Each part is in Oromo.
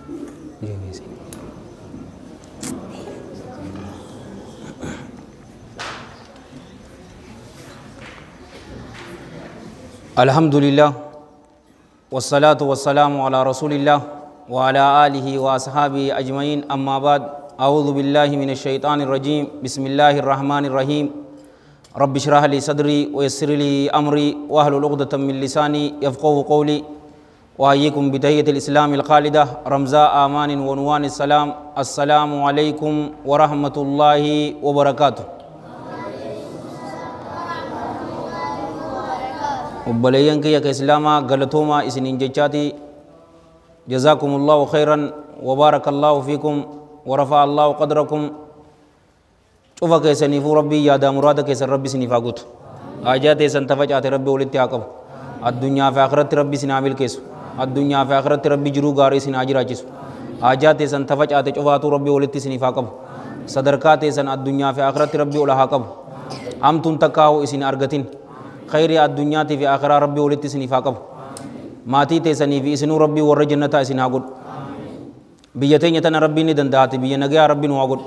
الحمد لله والصلاة والسلام على رسول الله وعلى آله وأصحابه أجمعين. أما بعد، أعوذ بالله من الشيطان الرجيم. بسم الله الرحمن الرحيم. رب اشرح لي صدري ويسر لي أمري واحلل عقدة من لساني يفقهوا قولي. وأحييكم بتحية الإسلام الخالدة رمزاء آمان ونوان السلام. السلام عليكم ورحمة الله وبركاته. Obboleeyyan kiyya ka islaamaa, galatoomaa isiniin jechaati. جزاكم الله خيرا وبارك الله فيكم ورفع الله قدركم. Cufa keessaniifuu rabbii yaadaa muraada keessan rabbi isiniif haa guutu. Haajaa teessan tafacaate rabbi walitti haa qabu. Addunyaa fi akhiratti rabbi isin haa milkeessu. Addunyaa fi akhiratti rabbi jiruu gaarii isin haa jiraachisu. Haajaa teessan tafacaate cufaatuu rabbi walitti isiniif haa qabu. Sadarkaa teessan addunyaa fi akhiratti rabbi ol haa qabu. Hamtuun takkaa'u isin argatin. Khayrii addunyaatii fi akhiraa rabbi walitti isiniif haa qabu. Maatii teessanii fi isinuu rabbii warra jannataa isin haa godhu. Biyya teenya tana rabbiin ni danda'ati, biyya nagayaa rabbiin haa godhu.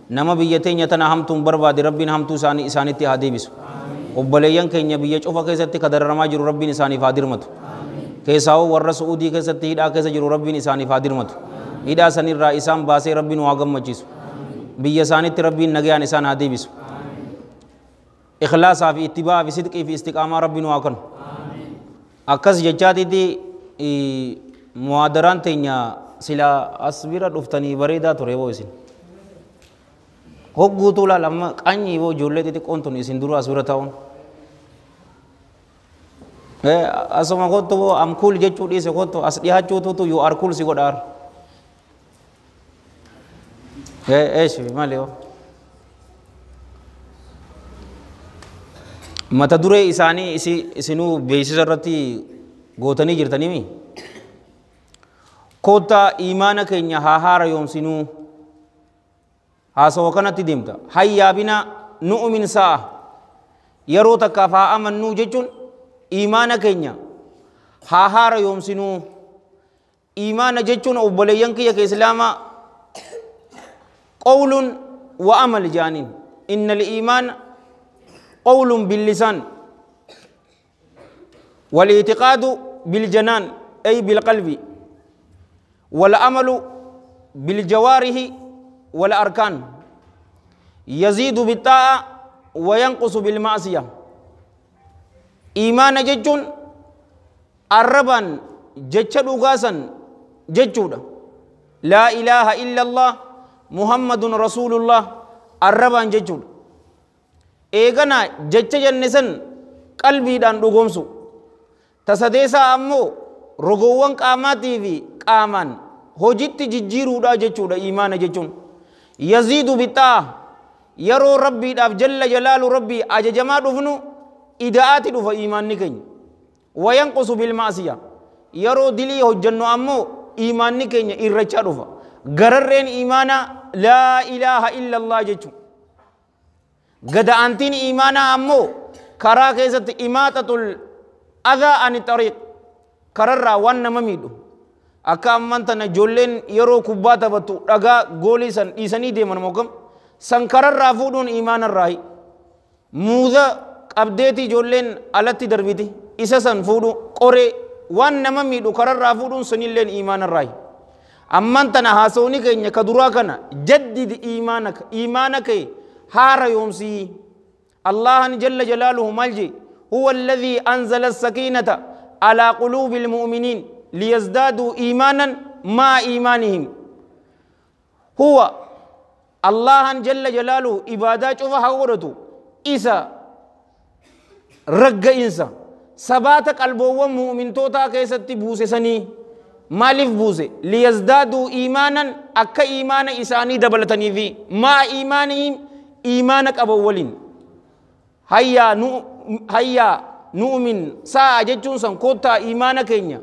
Nama biyya teenya tana hamtuun barbaade rabbiin hamtuu isaanii isaanitti haa deebisu. Obboleeyyan keenya biyya cufa keessatti kadararamaa jiru rabbiin isaaniif haa dirmatu. Keessaawuu warra Su'uudii keessatti hidhaa keessa jiru rabbiin isaaniif haa dirmatu. Hidhaa sanirraa isaan baasee rabbiin haa gammachiisu. Biyya isaanitti rabbiin nagayaan isaan haa deebisu. Ikhlaasaa fi ittibaa fi sidqii fi istiqaamaa rabbiin haa kennu. Akkas jechaatitti muhaadaraan teenya sila as bira dhuftanii bareedaa ture boo isin. Hogguutuu laal amma qanyii boo ijoollee xixiqqoon tun isin dura as bira taa'uun. Asuma kottu boo, am cool jechuu dhiise, kottu as dhiyaachuututu you are cool si godhaar. Eeshi maali yoo. Mata duree isaanii isinuu beeksisa irratti gootanii jirtanii. Kottaa imaana keenya haa haara yoomsinuu. Haasawa kanatti deemta. هيا بنا نؤمن ساعة. Yeroo takkaaf haa amannuu jechuun imaana keenya haa haara yoomsinuu. Imaana jechuun, obboleeyyan kiyya ka islaamaa, قول وعمل jaaniin. إن الإيمان قول باللسان والاعتقاد بالجنان أي بالقلب والعمل بالجوارح والأركان، يزيد بالطاعة وينقص بالمعصية. Iimaana jechuun arrabaan jecha dhugaasan jechuudha. لا إله إلا الله محمد رسول الله arrabaan jechuudha. Eegana jecha jenne san qalbiidhaan dhugoomsu. Tasadeesaa ammoo rogoowwan qaamaatii fi qaamaan hojitti jijjiiruudha jechuudha iimaana jechuun. يزيد بالطاعة, yeroo rabbiidhaaf جل جلاله rabbii ajajamaa dhufnu ida'aati dhufa iimaanni keenya. وينقص بالمعصية, yeroo dilii hojjannu ammoo iimaanni keenya irrachaa dhufa. Gararreen iimaanaa لا إله إلا الله jechuudha. Gada'antiin iimaanaa ammoo karaa keessatti إماطة الأذى عن الطريق, kararraa waan nama miidhu. Akka ammaan tana ijoolleen yeroo kubbaa taphattu dhagaa goolii san dhiisanii deeman mookam san kararraa fuudhuun iimaanarraayi. Muuza qabdeeti ijoolleen alatti darbiti, isa san fuudhu, qoree waan nama miidhu kararraa fuudhuun sunilleen iimaanarraayi. Ammaan tana haasawni keenya ka duraa kana جدد إيمانك, iimaana kee haara yoomsii. Allahan جل جلاله maal jee? هو الذي أنزل السكينة على قلوب المؤمنين ليزدادوا إيمانا مع إيمانهم. هو الله جل جلاله ibaadaa cufa hawwadatu isa ragga'iinsa sabaata qalboowwan mu'mintootaa keessatti buuse sanii maaliif buuse? ليزدادوا إيمانا, akka iimaana isaanii dabalatanii fi مع إيمانهم, iimaana qaban waliin. هيا نؤمن ساعة jechuun san kottaa iimaana keenya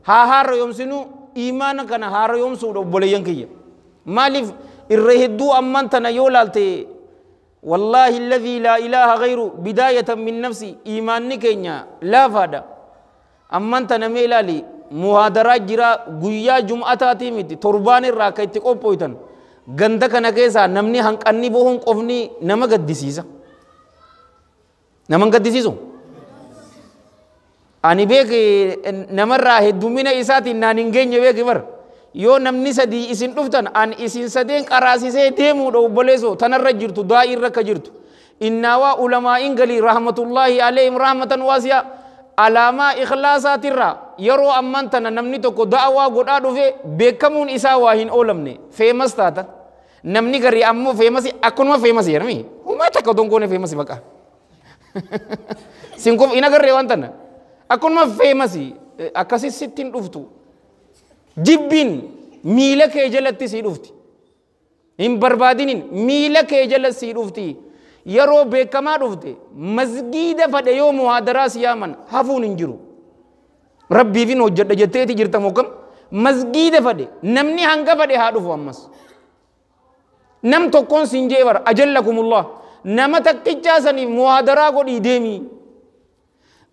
haa haara yoomsinu. Iimaana kana haara yoomsuudha, obboleeyyan kiyya. Maaliif irra hedduu amman tana yoo laalte, والله الذي لا إله غيره، بداية من نفسي, iimaanni keenya laafaadha. Amman tana mee ilaali. Muhaadaraa jira guyyaa jum'ataatii miti torbaan irraa akka itti qophooytan ganda kana keessaa namni hanqanni bohuun qofni nama gaddisiisa. Nama gaddisiisu. Ani beeki namarraa heddumina isaatiin naan hin geenye beeki bar. Yoo namni sadii isin dhuftan an isin sadeen qaraasisee deemuudha obboleessoo tanarra jirtu daa'irra akka jirtu. Innaawaa ulamaa'iin galii rahmatullaahi alayhim rahmatan waasiyaa alaamaa ikhlaasaatirraa yeroo ammaan tana namni tokko da'awaa godhaa dhufe beekamuun isaa waa hin oolamne feemas taata. Namni garii ammoo feemasi akkanuma feemasi jedhami humaa takka otoo hin goone feemasi baqa. Sinkof hin agarree waan tana akkanuma feemasi akkasi sitti hin dhuftu. Jibbiin miila kee jalatti sii dhufti. Hin barbaadinin miila kee jala sii dhufti. Yeroo beekamaa dhufte masgiida fadhe yoo muhaadaraa si yaaman hafuun hin jiru. Rabbiifin hojjedha jetteeti jirta mokkam masgiida fadhe namni hanga fadhe haa dhufu ammas. Nam tokkoon siin jee bara ajallakumullah nama takkichaa saniif muhaadaraa godhii deemii.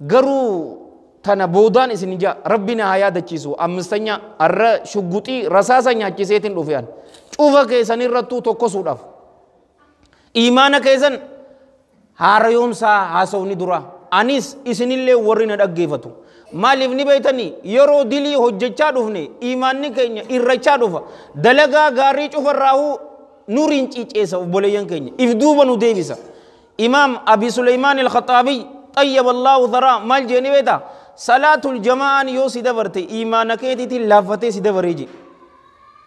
Garuu tana boodaan isin ija rabbi na haa yaadachiisu ammistanya arra shugguxii rasaasa nyaachiseetiin dhufe an cufa keessan irrattuu tokkosuudhaaf. Imaana keessan haarayoomsaa haasawni dura anis isinillee warri na dhaggeeffatu. Maaliif ni beektanii yeroo dilii hojjechaa dhufne imaanni keenya irrachaa dhufa dalagaa gaarii cufarraahuu nuriin ciiceessa obboleeyyan keenya if duuba nu deebisa. Imaam Abi Suleymaan al-Khaxaabiy xayyaba Allahu tharaa maal jeeni beektaa salaatul jamaa'aan yoo si dabarte imaana keetiitiin laaffatee si dabaree je.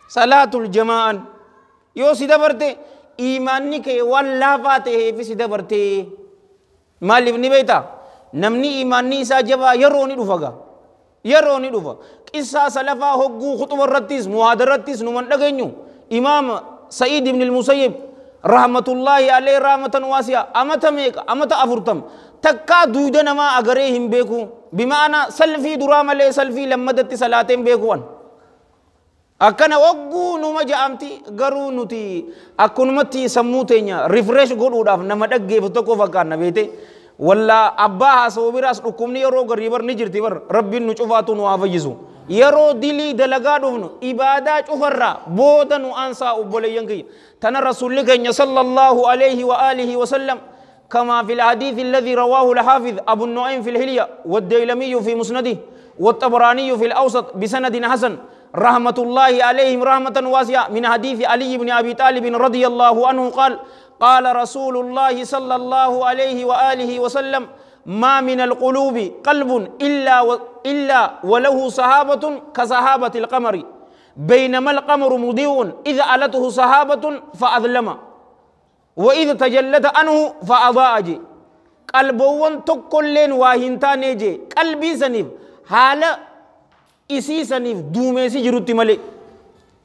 Salaatul jamaa'aan yoo si dabarte imaanni kee waan laafaa ta'eef si dabarte. Maaliif ni beektaa namni imaanni isaa jabaa yeroo ni dhufa gaa yeroo ni dhufa qissaa salafaa hogguu khuxuba irrattis muhaadarrattis numan dhageenyu imaam Sa'iid ibn al-Musayyib rahmatullaahi alayhi rahmatan waasi'a amata meeqa amata 40 takkaa duuda namaa agaree hin beeku bimaana salfii duraa malee salfii lammadatti salaateen beeku an akkana hogguu numa ja'amti garuu nuti akkanumatti sammuu teenya rifresh godhuudhaaf nama dhaggeeffu tokko fakkaanna beete walla abbaa haasawuu biraas dhukkubni yeroo garii bar ni jirti bar rabbiin nu cufaatu nu haa fayyisu. Yeroo dilii dalagaa dhufnu ibaadaa cufarraa booda nu aansaa obboleeyyan kiyya. Tana rasuulli keenya sallallahu alayhi wa alihi wa sallam كما في الحديث الذي رواه الحافظ أبو النعيم في الحلية والديلمي في مسنده والطبراني في الأوسط بسند حسن رحمة الله عليهم رحمة واسعة من حديث علي بن أبي طالب رضي الله عنه قال قال رسول الله صلى الله عليه وآله وسلم ما من القلوب قلب إلا وله صحابة كصحابة القمر بينما القمر مضيء إذا ألته صحابة فأظلم وإذا تجلت عنه فأضاء جي. قلبون تكلين واهنتان جي قلبي سنيف حال إسي سنيف دوميسي جروتي ملي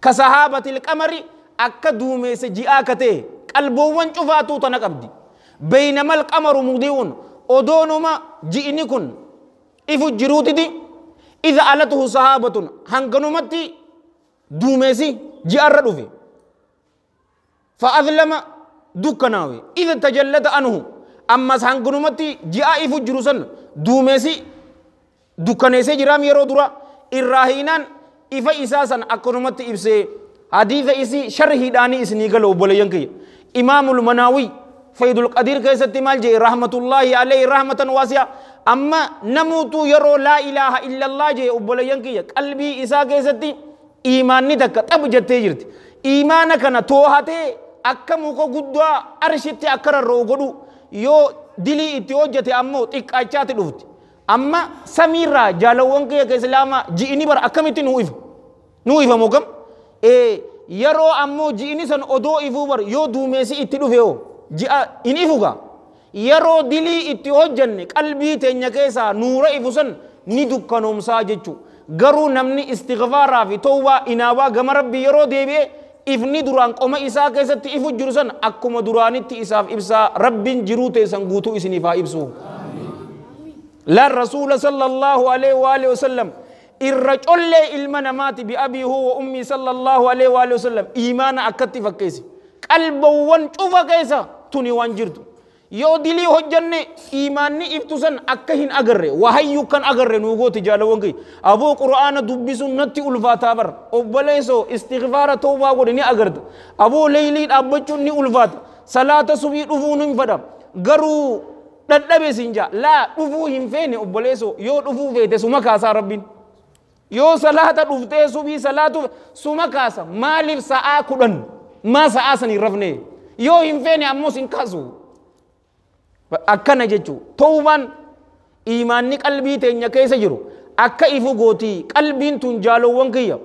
كصحابة القمر أكا دوميسي جي آكته قلبون شفاتو تنقبدي بينما القمر مضيء أدونما جئنكن إفو جروتي دي إذا ألته صحابة هنغنمتي دوميسي جي أردوفي فأظلم دكناوي إذا تجلت عنه أما هنغنمتي جي إفو جروسن دوميسي دكنيسي جرام يرو درا إراهينان إفا إساسا أكنمتي إبسي حديث إسي شرحي داني إسني قلو بولينكي إمام المناوي فيد القدير كيست مال جي رحمة الله عليه رحمة واسعة أما نموت يرو لا إله إلا الله جي أبولينكي قلبي إسا كيستي إيماني تك تب جتي جرت إيمانك نتوهتي أكموكو قدوا أرشتي أكرر رو يو دلي إتيوجتي أمو تك أجاتي لفت أما سميرا جالوونكي كإسلاما جئني بر أكمتي نوئف نوئف موكم إيه يرو أمو جئني سن أدو إفو بر يو دوميسي إتلوفيو ji'a in ifuga yeroo dilii itti hojjanne qalbii teenya keessaa nuura ifu san ni dukkanoomsaa jechu garuu namni istighfaaraa fi tawbaa inaabaa gama rabbii yeroo deebi'e ifni duraan qoma isaa keessatti ifu jiru san akkuma duraanitti isaaf ibsaa rabbiin jiruu teessan guutuu isiniif haa ibsu. Laan rasuula sallallahu alaihi wa alihi wasallam irra collee ilma namaati bi abii huwa ummii sallallahu alaihi wa alihi wasallam iimaana akkatti fakkeessi qalbawwan cufa keessa tuni waan jirtu Yoo dilii hojjanne iimaanni iftu san akka hin agarre wahayyuu kan agarre nuu gooti jaalawwan kiyya. Aboo qura'aana dubbisuun natti ulfaataa bar. Obboleessoo istighfaara tawbaa godhe ni agarta. Aboo leeylii dhaabbachuun ni ulfaata. Salaata subii dhufuun hin fedha. Garuu dadhabe siin jaa. Laa dhufuu hin feene obboleessoo yoo dhufuu feete suma kaasaa rabbiin. Yoo salaata dhuftee subii salaatu suma kaasa maaliif sa'aa 10 maa sa'aa san hin rafne yoo hin feene ammoo sin kaasu. Akkana jechuu tawbaan iimaanni qalbii teenya keessa jiru akka ifu gootii qalbiin tun jaalowwan kiyya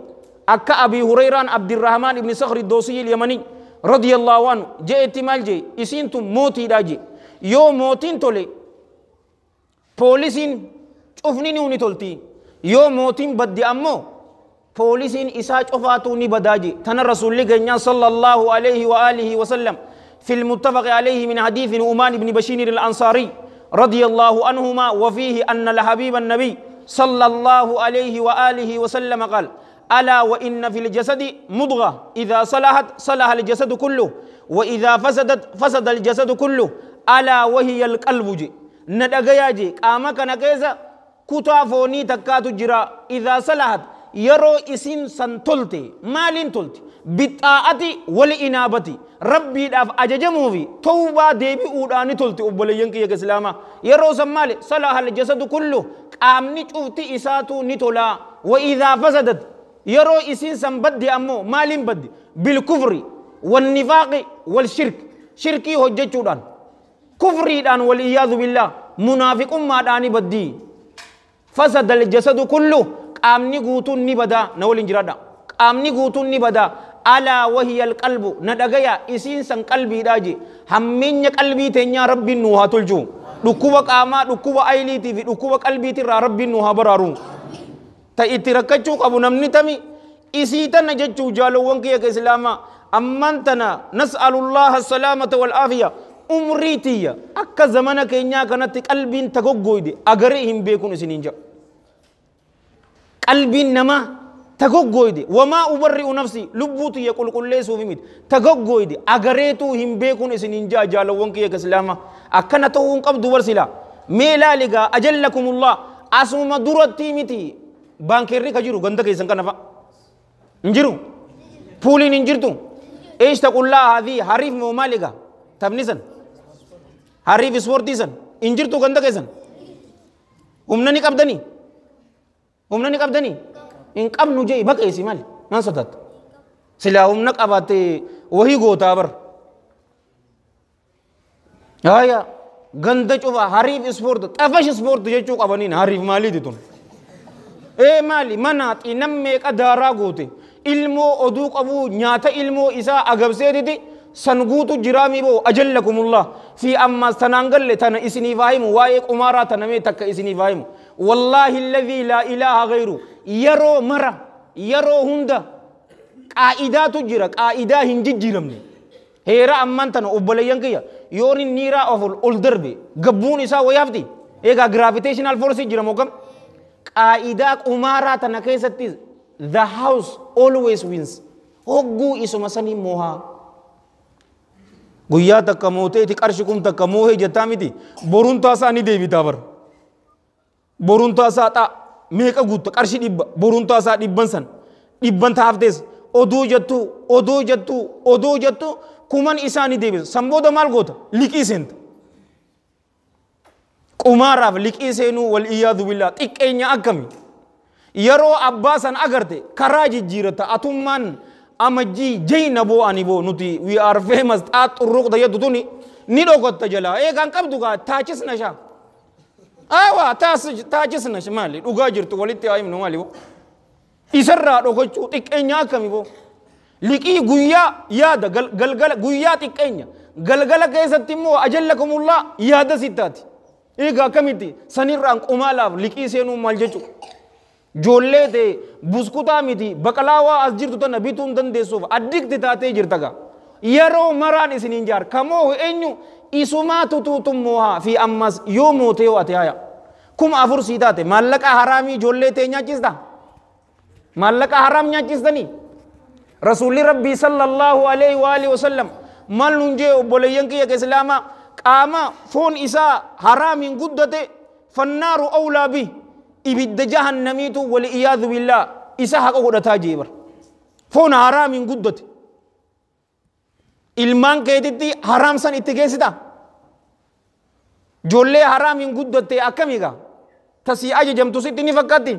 akka Abii Hureyraan Abdirrahmaan ibni Sakhri Doosiyyi Yamanii radiyallahu anhu je'etti maal jee isiin tun mootiidha jee yoo mootiin tole poolisiin cufni ni tolti yoo mootiin baddi ammoo poolisiin isaa cufaatu ni badaa jee tana rasuulli keenyaa sallallahu alayhi wa alihi wa sallam في المتفق عليه من حديث نعمان بن بشير الأنصاري رضي الله عنهما وفيه أن الحبيب النبي صلى الله عليه وآله وسلم قال ألا وإن في الجسد مضغة إذا صلحت صلح الجسد كله وإذا فسدت فسد الجسد كله ألا وهي القلب جي ندغيا جي قام كان كيسا كتافوني تكاتو جرا إذا صلحت يرو إسين سنتلتي مالين تلتي بالطاعة والإنابة ربي داف أججموفي توبة ديبي أوداني تلتي أبولينك يا إسلاما يرو سمالي صلح الجسد كله قامني شوفتي إساتو نتولا وإذا فسدت يرو إسين سنبدي أمو مالين بدي بالكفر والنفاق والشرك شركي هججودان كفري دان والعياذ بالله منافق ما داني بدي فسد الجسد كله قامني قوتون نبدا نولين جرادا قامني قوتون نبدا ألا وهي القلب ندغيا إسين سن قلبي داجي همين قلبي تنيا ربي نوها تلجو دكوبا قاما دكوبا أيليتي في دكوبا قلبي ترى ربي نوها برارو تا إتركچو قبو نمني تمي إسيتا نجچو جالو ونكي إسلاما أمانتنا نسأل الله السلامة والعافية أمريتي أكا زمانك إنيا كانت قلبي تغوغويدي أغريهم بيكون سنينجا قلبي نما تغوغويدي وما أبرئ نفسي لبوتي يقول كل ليس في ميت تغوغويدي أغريتو هم بيكون سنينجا جالو ونكي إسلاما أكنا تون قبض ورسلا ميلا لغا أجلكم الله أسوما درتي ميتي بانكيري كجيرو غندك يسن كنفا نجيرو فولين نجيرتو ايش تقول الله هذه حريف مومالغا تبنيسن حريف سبورتيسن انجرتو غندك يسن همنني قبدني همنني قبدني إن قبنو جاي بقى يسي مالي ما صدت سلا همنك أباتي وهي غوتا بر هايا غندك شوفا حريف سبورت تفش سبورت جيتشو قبنين حريف مالي دي تون ee maali manaat nam meeqa daaraa goote ilmoo oduu qabu nyaata ilmoo isaa agabseetiti san guutu jiraamii boo ajallakumullah fi ammas tanaan galle tana isiniif haa himu waa'ee qumaaraa tana mee takka isiniif haa himu wallaahi alladhii laa ilaaha ghayru yeroo mara yeroo hunda qaa'idaatu jira qaa'idaa hin jijjiiramne heera ammaan tana obboleeyyan kiyya yoon niiraa of ol darbe gabbuun isaa wayaafti eegaa gravitational force jira moo kam قائدا قمارا تنكيستي the house always wins hogguu isuma sanii mohaa guyyaa takka mooteeti qarshi kum takka moohee jettaa miti boruun taasaa ni deebitaa bar boruun taasaa xaa meeqa guutta qarshi 100 boruun taasaa 100 san 100 taaftees oduu jettu oduu jettu oduu jettu kuman isaa ni deebisa san booda maal goota liqii seenta qumaaraaf liqii seenuu wal iyyaadu billaa xiqqeenya akkami yeroo abbaa san agarte karaa jijjiirata atummaan amajjii jeyna boo ani boo nuti we are famous xaaxurruqta jettu tuni ni dhokotta jalaa eegaan qabdu gaa taachisna shaa awa taachisna maali dhugaa jirtu walitti haa himnu maali boo isarraa dhokachuu xiqqeenya akkami boo liqii guyyaa yaada galgala guyyaa xiqqeenya galgala keessatti immoo ajallakumullah yaada sittaati eegaa akkamitti sanirraan qumaalaaf liqii seenuu maal jechuudha Joollee ta'e buskutaa miti baqalaawaa as jirtu tana bituu hin dandeessuuf addikti taatee jirta gaa yeroo maraan isiniin jaar kamoo eenyu isumaa tutuutum moohaa fi ammas yoo mootee yoo ate haya 4000 sii taate maallaqa haraamii ijoollee ta'e nyaachista maallaqa haraam nyaachistanii rasuulli rabbii sallallahu alaihi wa alihi wasallam maal nuun jee obboleeyyan kiyya islaamaa Qaama foon isaa haraamiin guddate, fannaaru awlaa bi, ibidda jahannamiitu wali'iyaadhu billaa isa haqa godhataa jee bar. Foon haraamiin guddate ilmaan keetitti haraam san itti geessita. Ijoollee haraamiin guddatte akkamiigaa tasii ajajamtu sitti ni fakkaatti.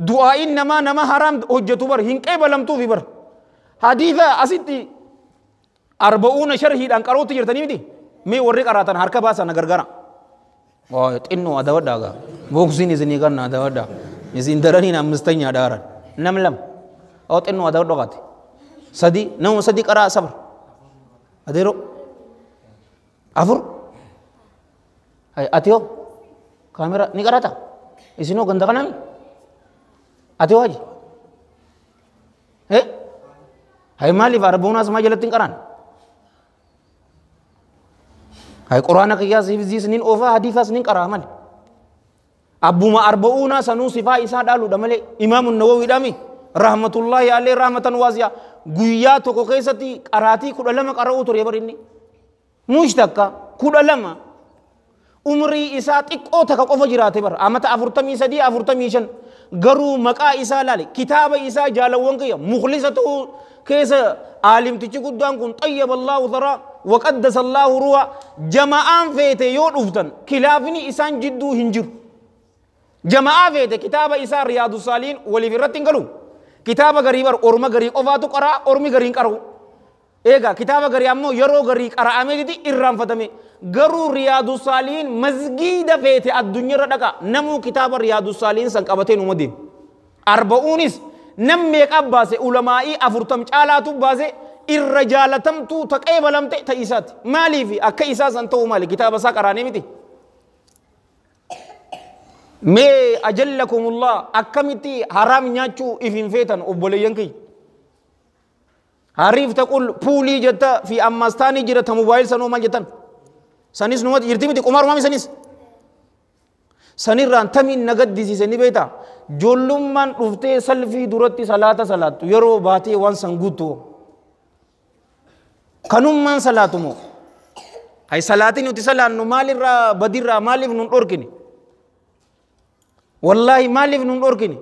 Du'aa'iin namaa nama haraam hojjetu bar hin qeebalamtuufi bar. Hadiisa asitti arba'uuna sharhiidhaan qarootti jirtanii miti. Mee warri qaraatan harka baasan na gargaara. Xinnoo adawadhaa gaa booksiin isinii kanna adawadhaa isin daraniin ammistanyaa dhaaran nam lama xinnoo adawadhoo qaate sadi nama sadi qaraa sabr adeero afur. Ati hoo kaamera ni qarata? Isinoo ganda kanami? Ati hoo haji? Hay, maaliif arba'uuna asmaa jalatti hin qaraan? Hay, quraana qiyyaas hifziis nin oofaa, hadiisaas nin qaraa male. Abbuma arba'uuna sanuu sifaa isaa dhaaluudha malee. Imaamu Nawawiidhaami rahmatullahi alayhi rahmatan waasi'a guyyaa tokko keessatti qaraatii 12 qara'uu ture bar. Inni muush takka 12 umrii isaa xiqqoo takka qofa jiraate bar, amata 43, 45. Garuu maqaa isaa laale, kitaaba isaa. Jaalawwan kiyya, muklisa ta'uu keessa aalimtichi guddaan kun, xayyaba Allahu tharaa wa qaddasa Allahu ruha, jama'aan feete yoo dhuftan kilaafni isaan jidduu hin jiru. Jama'aa feete kitaaba isaa Riyaadu Saaliin waliif irratti hin galu. Kitaaba garii bar orma garii qofaatu qaraa, ormi gariin qara'u. Eega kitaaba garii ammoo yeroo garii qara'ameetiti irraanfatame. Garuu Riyaadu Saaliin masgiida feete addunyaarra dhaqa, namuu kitaaba Riyaadu Saaliin san qabatee numa deema. Arba'uunis nam meeqa baase? Ulamaa'ii 40 caalaatu baase. Irra jaalatamtuu taqee balamte ta isaati. Maaliif akka isaa san ta'uu maali? Kitaaba isaa qaraanee miti. Mee ajallakumullah, akkamitti haraam nyaachuu if hin feetan, obboleeyyan kiyya? Hariif taqul puulii jetta fi ammastaanii jira, ta mobaayil sanoo maal jettan sanis numatti jirti miti? Qumaarumami sanis sanirraan tamiin na gaddisiise ni beekta. Joollummaan dhuftee salfii duratti salaata salaattu yeroo baatee waan san guuttu kanummaan salaatu moo? Hay, salaatii nuti salaannu maalirraa badirraa maaliif nun dhorkine? Wallaahi, maaliif nun dhorkine?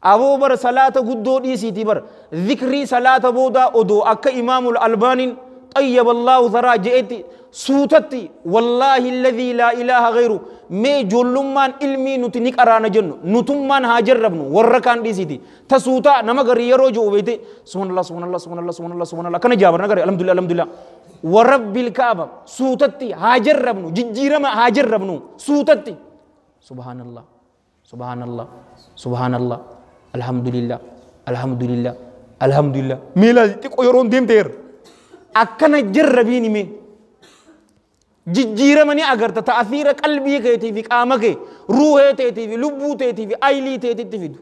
Aboo bar, salaata guddoo dhiisiitii bar, zikrii salaata boodaa odoo akka Imaamul Albaaniin xayyaba Allaahu tharaa je'etti suutatti, wallaahi alladhii laa ilaaha ghayru. Mee ijoollummaan ilmii nuti ni qaraana jennu nutummaan haa jarrabnu, warra kaan dhiisiiti. Ta suutaa nama garii yeroo ji'u beeyte, subhanallah, subhanallah, subhanallah, subhanallah, subhanallah, kana jaabar nagari, alhamdulillah, alhamdulillah, warabbil kaaba. Suutatti haa jarrabnu, jijjiirama haa jarrabnu suutatti. Subhanallah, subhanallah, subhanallah, alhamdulillah, alhamdulillah, alhamdulillah. Miila xiqqoo yeroon deemteer akkana jarrabiin hime, jijjiirama ni agarta. Ta'athiira qalbii keetii fi qaama kee, ruuhee teetii fi lubbuu teetii fi aylii teetitti fidu.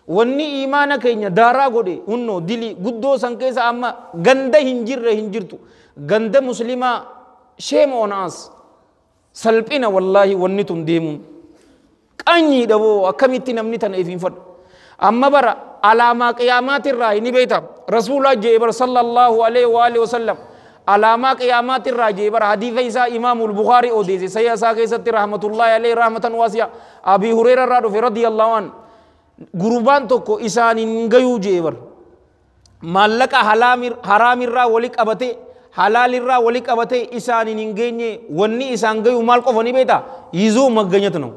Wanni imaana keenya daaraa godhe hunnoo dilii guddoo san keessa amma ganda hin jirre hin jirtu. Ganda muslimaa, shame on us, salphina wallaahi. Wanni tun deemuun qanyiidha boo. Akkamitti namni tana ifiin fadhu? Amma bara alaamaa qiyaamaatirraa ni beekta. Rasuulaa jee bara, sallallahu alaihi wa alihi wasallam, alaamaa qiyaamaatirraa jee bara. Hadiisa isaa Imaamul Bukaarii odeesse sayya isaa keessatti, rahmatullahi alaihi rahmatan waasiya, Abii Hureera irraa dhufe radiyallahu an. Gurbaan tokko isaan hin gayuu jee bara. Maallaqa haraamirraa wali qabate, halaalirraa wali qabate, isaanin hin geenye. Wanni isaan gayu maal qofa ni beekta? Yizuu magganyatu ነው,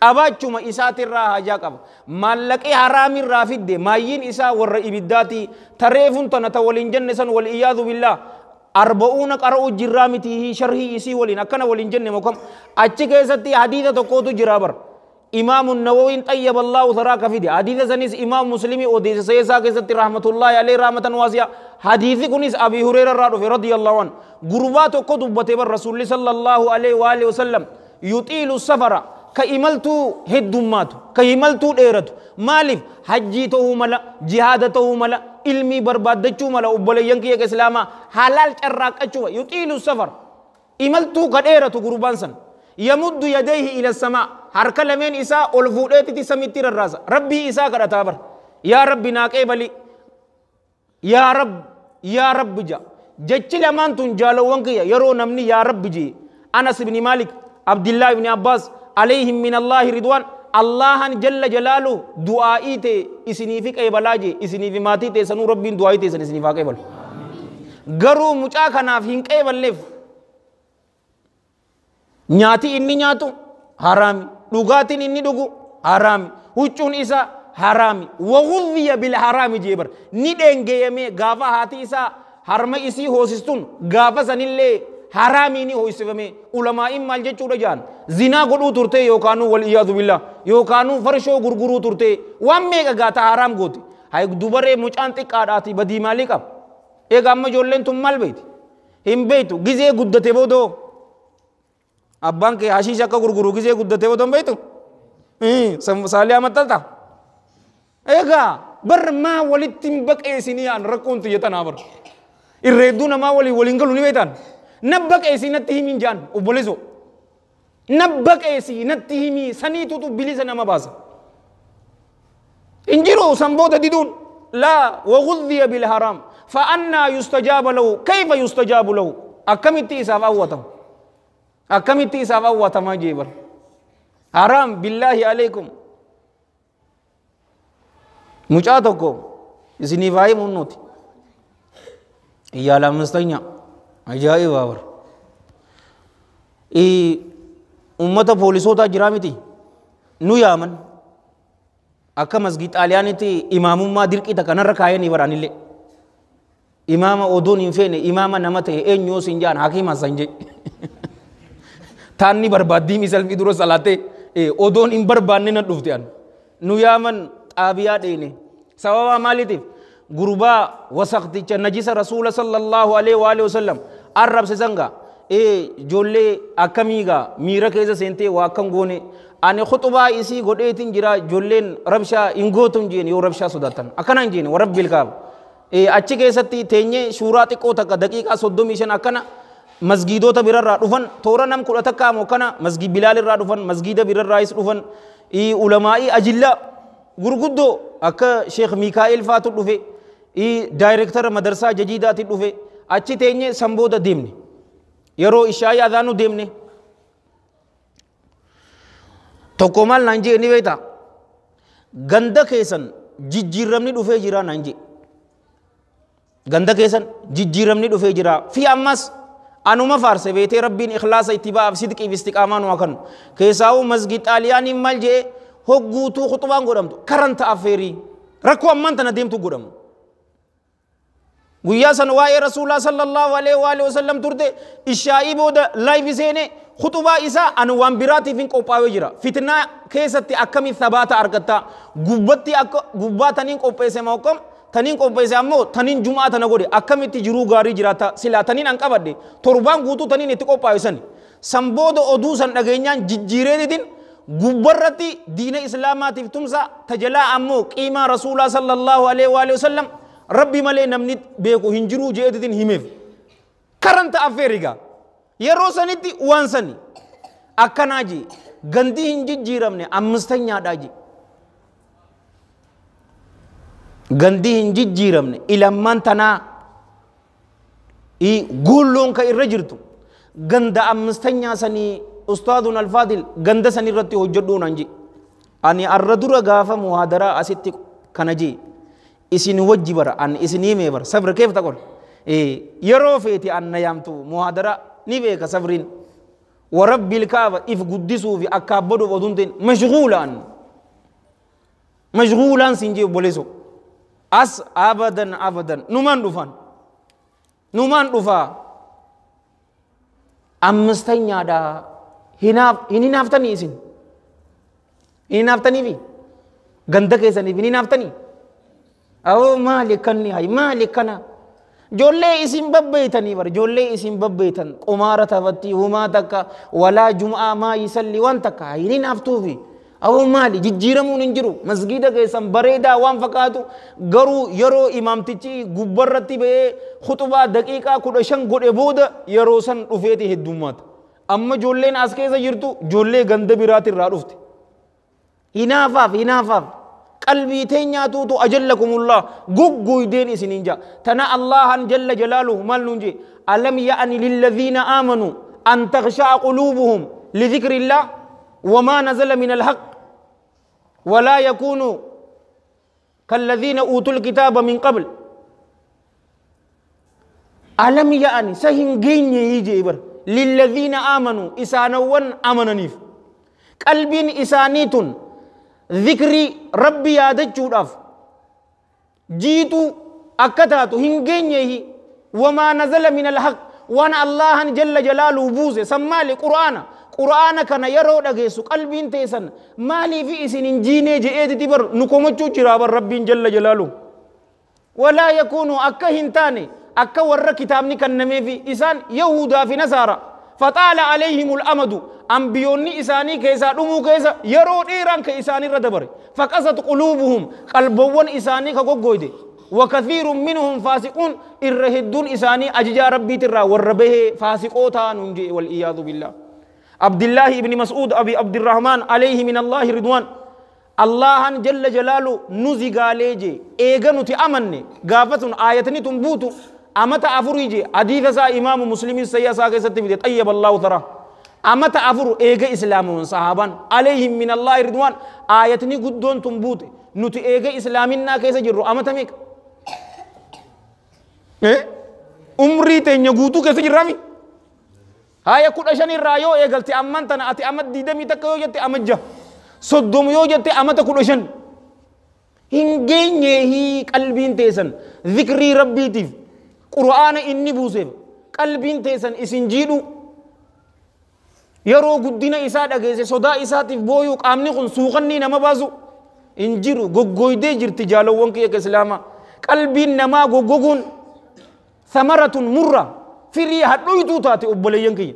qabaachuma isaatirraa hajaa qaba. Maallaqee haraamirraa fidde maayyiin isaa warra ibiddaati. Tareefun tana ta waliin jenne san, wal iyyaadu billaah, arba'uuna qara'u jirraa miti, sharhii isii waliin akkana waliin jenne mokam. Achi keessatti hadiisa tokkotu jira bar. Imaamu Nawawiin xayyaba Allahu tharaa ka fide hadiisa sanis Imaam Muslimii odeesse sayyisaa keessatti, rahmatullahi alayhi rahmatan waasi'a. Hadiisi kunis Abii Hureera irraa dhufe radiyallahu an. Gurbaa tokko dubbate bar Rasuulli sallallahu alayhi wa alihi wasallam, yuxiilu safara, ka imaltuu heddummaatu, ka imaltuu dheeratu. Maaliif? Hajjii ta'uu mala, jihaada ta'uu mala, ilmii barbaaddachuu mala. Obboleeyyan kiyya islaamaa, halaal carraaqqachuu. Yuxiilu safar, imaltuu ka dheeratu gurbaan san, yamuddu yadayhi ila samaa, harka lameen isaa ol fuudheetiti samitti rarraasa, Rabbii isaa kadhataa bar. Yaa Rabbi naa qeebali, yaa Rab, yaa Rabbi ja. Jechi lamaan tun jaalawwan kiyya yeroo namni yaa rabbi jee Anas ibn Malik, Abdullah ibn Abbas alayhim min Allahi ridwaan, Allahan jalla jalaalu du'aa'ii ta'e isiniifi qeebalaa jee, isiniifi maatii ta'e sanuu rabbiin du'aa'ii ta'e san isiniif haa qeebalu. Garuu mucaa kanaaf hin qeeballeef. Nyaati inni nyaatu haraami, dhugaatiin inni dhugu haraami, huccuun isaa haraami. Wagudhiya bil haraami jee bar ni dhengeeyame gaafa haati isaa harma isii hoosistun gaafa sanillee haraamii ni hoosifame. Ulamaa'iin maal jechuudha jaan zinaa godhuu turte yookaanuu wal iyyaadu billah yookaanuu farshoo gurguruu turte waan meeqa gaata haraam goote. Hay dubaree mucaan xiqqaadhaati badii maalii qaba? Egaa amma ijoolleen tun maal beekti? Hin beektu. Gizee guddate boodoo abbaan kee hashiisha akka gurguru gizee guddate boodoo hin beektu? Saaliyaa maxxalta? Egaa bar maa walitti hin baqeessinii aan rakkoon tiyya tanaa bar. Irreedduu namaa waliin waliin galu ni beektan. Na baqeessii natti himiin jaan obboleessoo. Na baqeessii natti himii saniitutu bilisa nama baasa. Hin jiru san booda diduun. Laa wagudhiya bil haraam. Fa'annaa yustajaaba lahu kayfa yustajaabu lahu. Akkamitti isaaf awwatamu? Akkamitti isaaf awwatamaa jee bar. Haraam billaahi alaykum. Mucaa tokko isiniif haa himuun nuti. Iyyaala ammistaኛ ajaa'iba bar. Ummata poolisootaa jiraa miti nu yaaman akka masgii xaaliyaanitti imaamummaa dirqii takka narra kaayanii baranillee. Imaama oduun hin feene imaama nama ta'e eenyuu siin jaan hakiima san jee. Taanni barbaaddii misalfii dura salaatee odoon hin barbaanne na dhufte an. Nu yaaman xaabiyaa dheene. Sababa maaliitiif? Gurbaa wasaqticha najisa rasuula sallallahu alaihi wa alihi wasallam arrabse sanga ijoollee akkamii gaa miira keessa seentee waa akkam goone ani khutubaa isii godheetiin jira ijoolleen rabshaa hin gootu hin jeen yoo rabshaa sodaatan akkana hin jeen warabbil kaaba. Achi keessatti teenyee suuraa xiqqoo takka daqiiqaa 35 akkana masgiidota birarraa dhufan toora nam 10 takka ammoo kana masgii Bilaal irraa dhufan masgiida birarraayis dhufan ulamaa'ii ajillaa gurguddoo akka Sheekh Mikaa'el faatu dhufe daayirektara madarsaa jajiidaatti dhufe achi teenyee san booda deemne yeroo ishaayii adhaanu deemne tokko maal naan jee ni beektaa ganda keessan jijjiiramni dhufee jira naan jee. Ganda keessan jijjiiramni dhufee jira. Fi ammas anuma faarse beetee rabbiin ikhlaasa itti ba'aaf sidqiif istiqaamaa nu haa kennu. Keessaawuu masgii xaaliyaaniin maal jee hogguutuu khutubaan godhamtu karanta affeerii rakkoo ammaan tana deemtu godhamu. Guyyaa san waa'ee rasuulaa sallallahu alaihi wa alihi wasallam turte ishaa'ii booda laayifi seene khutubaa isaa anu waan biraatiif hin qophaa'ee jira. Fitnaa keessatti akkamiin thabaata argatta? Gubbatti akka gubbaa taniin qopheesse moo akkam? Taniin qopheesse ammoo taniin jumaa tana godhe akkamitti jiruu gaarii jiraata? Silaa taniin an qabadhe torbaan guutuu taniin itti qophaa'e sani. San booda oduu san dhageenyaan jijjiireetitiin gubbarratti diina islaamaatiif tumsa tajalaa ammoo qiimaa rasuulaa sallallahu alaihi wa alihi wasallam rabbi malee namni beeku hin jiruu jeetitiin himeef. Karanta affeerigaa yeroo sanitti waan sani akkanaa jee gandii hin jijjiiramne ammistanyaadhaa jee. Gandii hin jijjiiramne ilammaan tanaa guulloon ka irra jirtu ganda ammistanyaa sanii ustaadun alfaadil ganda sanii irratti hojjedhuu naan jee. Ani arra dura gaafa muhaadaraa asitti kana jee isin wajji bara an isin himee bara sabra keef taqol yeroo feeti an na yaamtu muhaadaraa ni beeka sabriin warabbil kaaba if guddisuu fi akka abbaduuf oduun ta'in mashguulaan mashguulaan siin jee obboleessoo. As abadan abadan numaan dhufan numaan dhufaa ammistanyaadha hinaaf hin hinaaftanii isin hin hinaaftaniifi ganda keessaniif hin hinaaftanii awoo maali kanni hay maali kana ijoollee isin babbeeytanii bar ijoollee isin babbeeytan qumaara taphatti humaa takka walaa jum'aa maa yisalli waan takka hay hin hinaaftuufi awoo maali jijjiiramuun hin jiru masgiida keessan bareedaa waan fakkaatu garuu yeroo imaamtichi gubbarratti ba'ee khutubaa daqiiqaa 15 godhe booda yeroo san dhufeeti heddummaata. Amma ijoolleen as keessa jirtu ijoollee ganda biraatirraa dhufte. Hinaafaaf hinaafaaf Qalbii teenyaatuutu ajallakumullah goggoydeen isiniin jaa. Tana Allahan jalla jalaaluhu maal nuun jee? Alam ya'ani lilladhiina aamanuu an takhsha'a quluubuhum lidhikrillah wamaa nazala min alhaq walaa yakuunuu kalladhiina uutul kitaaba min qabl. Alam ya'ani sa hin geenye jee bar lilladhiina aamanuu isaanawwan amananiif qalbiin isaanii tun ذكري ربي yaadachuudhaaf jiitu akka taatu hin geenyeehi. Wamaa nazala min alhaq waan Allahan jalla jalaaluhu buuse san maali? Qur'aana. Qur'aana kana yeroo dhageessu qalbiin teessan maaliif isin hin jiinee je'eetiti bar nu komachuu jiraa bar Rabbiin jalla jalaaluhu. Walaa yakuunu akka hin taane akka warra kitaabni kennameefi isaan Yahudaa fi Nasaara. فطال عليهم الأمد أنبيوني إساني كيسا دمو كيسا يرو ديران كإساني ردبر فقست قلوبهم قلبون إساني كغوغويدي وكثير منهم فاسقون إرهدون إساني أججا ربي ترى والربه فاسقوتا ننجي والإياذ بالله. عبد الله بن مسعود أبي عبد الرحمن عليه من الله رضوان الله جل جلاله نزغاليجي إيغنو تأمني غافتن آيتني تنبوتو أمتا أفريجي حديث سا إمام مسلم سياسة كيست في طيب الله ثرى أمتا أفر إيجا إسلام صحابان عليهم من الله رضوان آيتني قدون تنبوت نتي إيجا إسلامنا كيس جرو أمتا ميك إيه عمري تنيغوتو كيس جرامي هاي كل أشاني رايو إيجالتي أمانتنا أتي أمت ديدمي تكيو جتي أمجا صدوم يو جتي أمتا كل أشان هنجيني هي قلبين تيسن ذكري ربي تيف قرآن إني بوسيف قلبين تيسن إسن جيدو يرو قدنا إساء دقيسي صدا إساء تفبويو قامني خن سوقني نما بازو إنجيرو غوغويدي جرتي جالو وانكي يك إسلاما قلبين نما غوغوغون ثمرة مرة فري هدويتو تاتي أبولي ينكي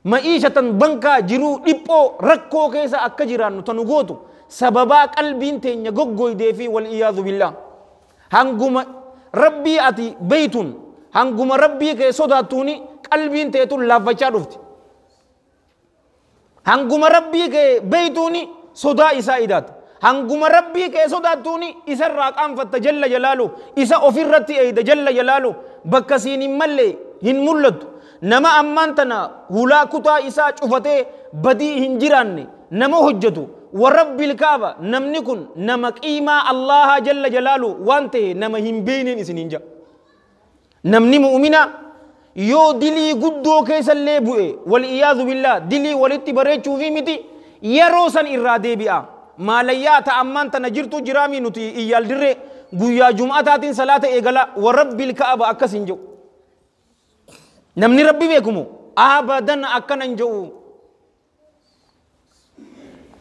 معيشة بنكا جيرو ديبو ركو كيسا أكجيران تنغوتو سببا قلبين تين غوغويدي في والإياذ بالله. هنغوما ربي أتي بيتون هنغوما ربي كي صداتوني قلبين تيتون لافچا دفتي هنغوما ربي كي بيتوني صدا إسا إدات هنغوما ربي كي صداتوني إسا راقام فتجل جلاله إسا أفرتي أيد جل جلاله بكسيني ملي هن ملت نما أمانتنا هلا كتا إسا شفتي بدي هنجراني نما هجتو ورب الكعبة نمنكن نمك إيما الله جل جلاله وانته نما هم بينين إسنينجا نمني مؤمنا يو دلي قدو كيس اللي بوئي والإياذ بالله دلي ولتي بريتشو في متي يروسا إرادي بيا ما ليا تأمانت نجرتو جرامي نتي إيال دري قويا جمعتات صلاة إيقلا ورب الكعبة أكسنجو نمني ربي بيكمو أبدا أكننجو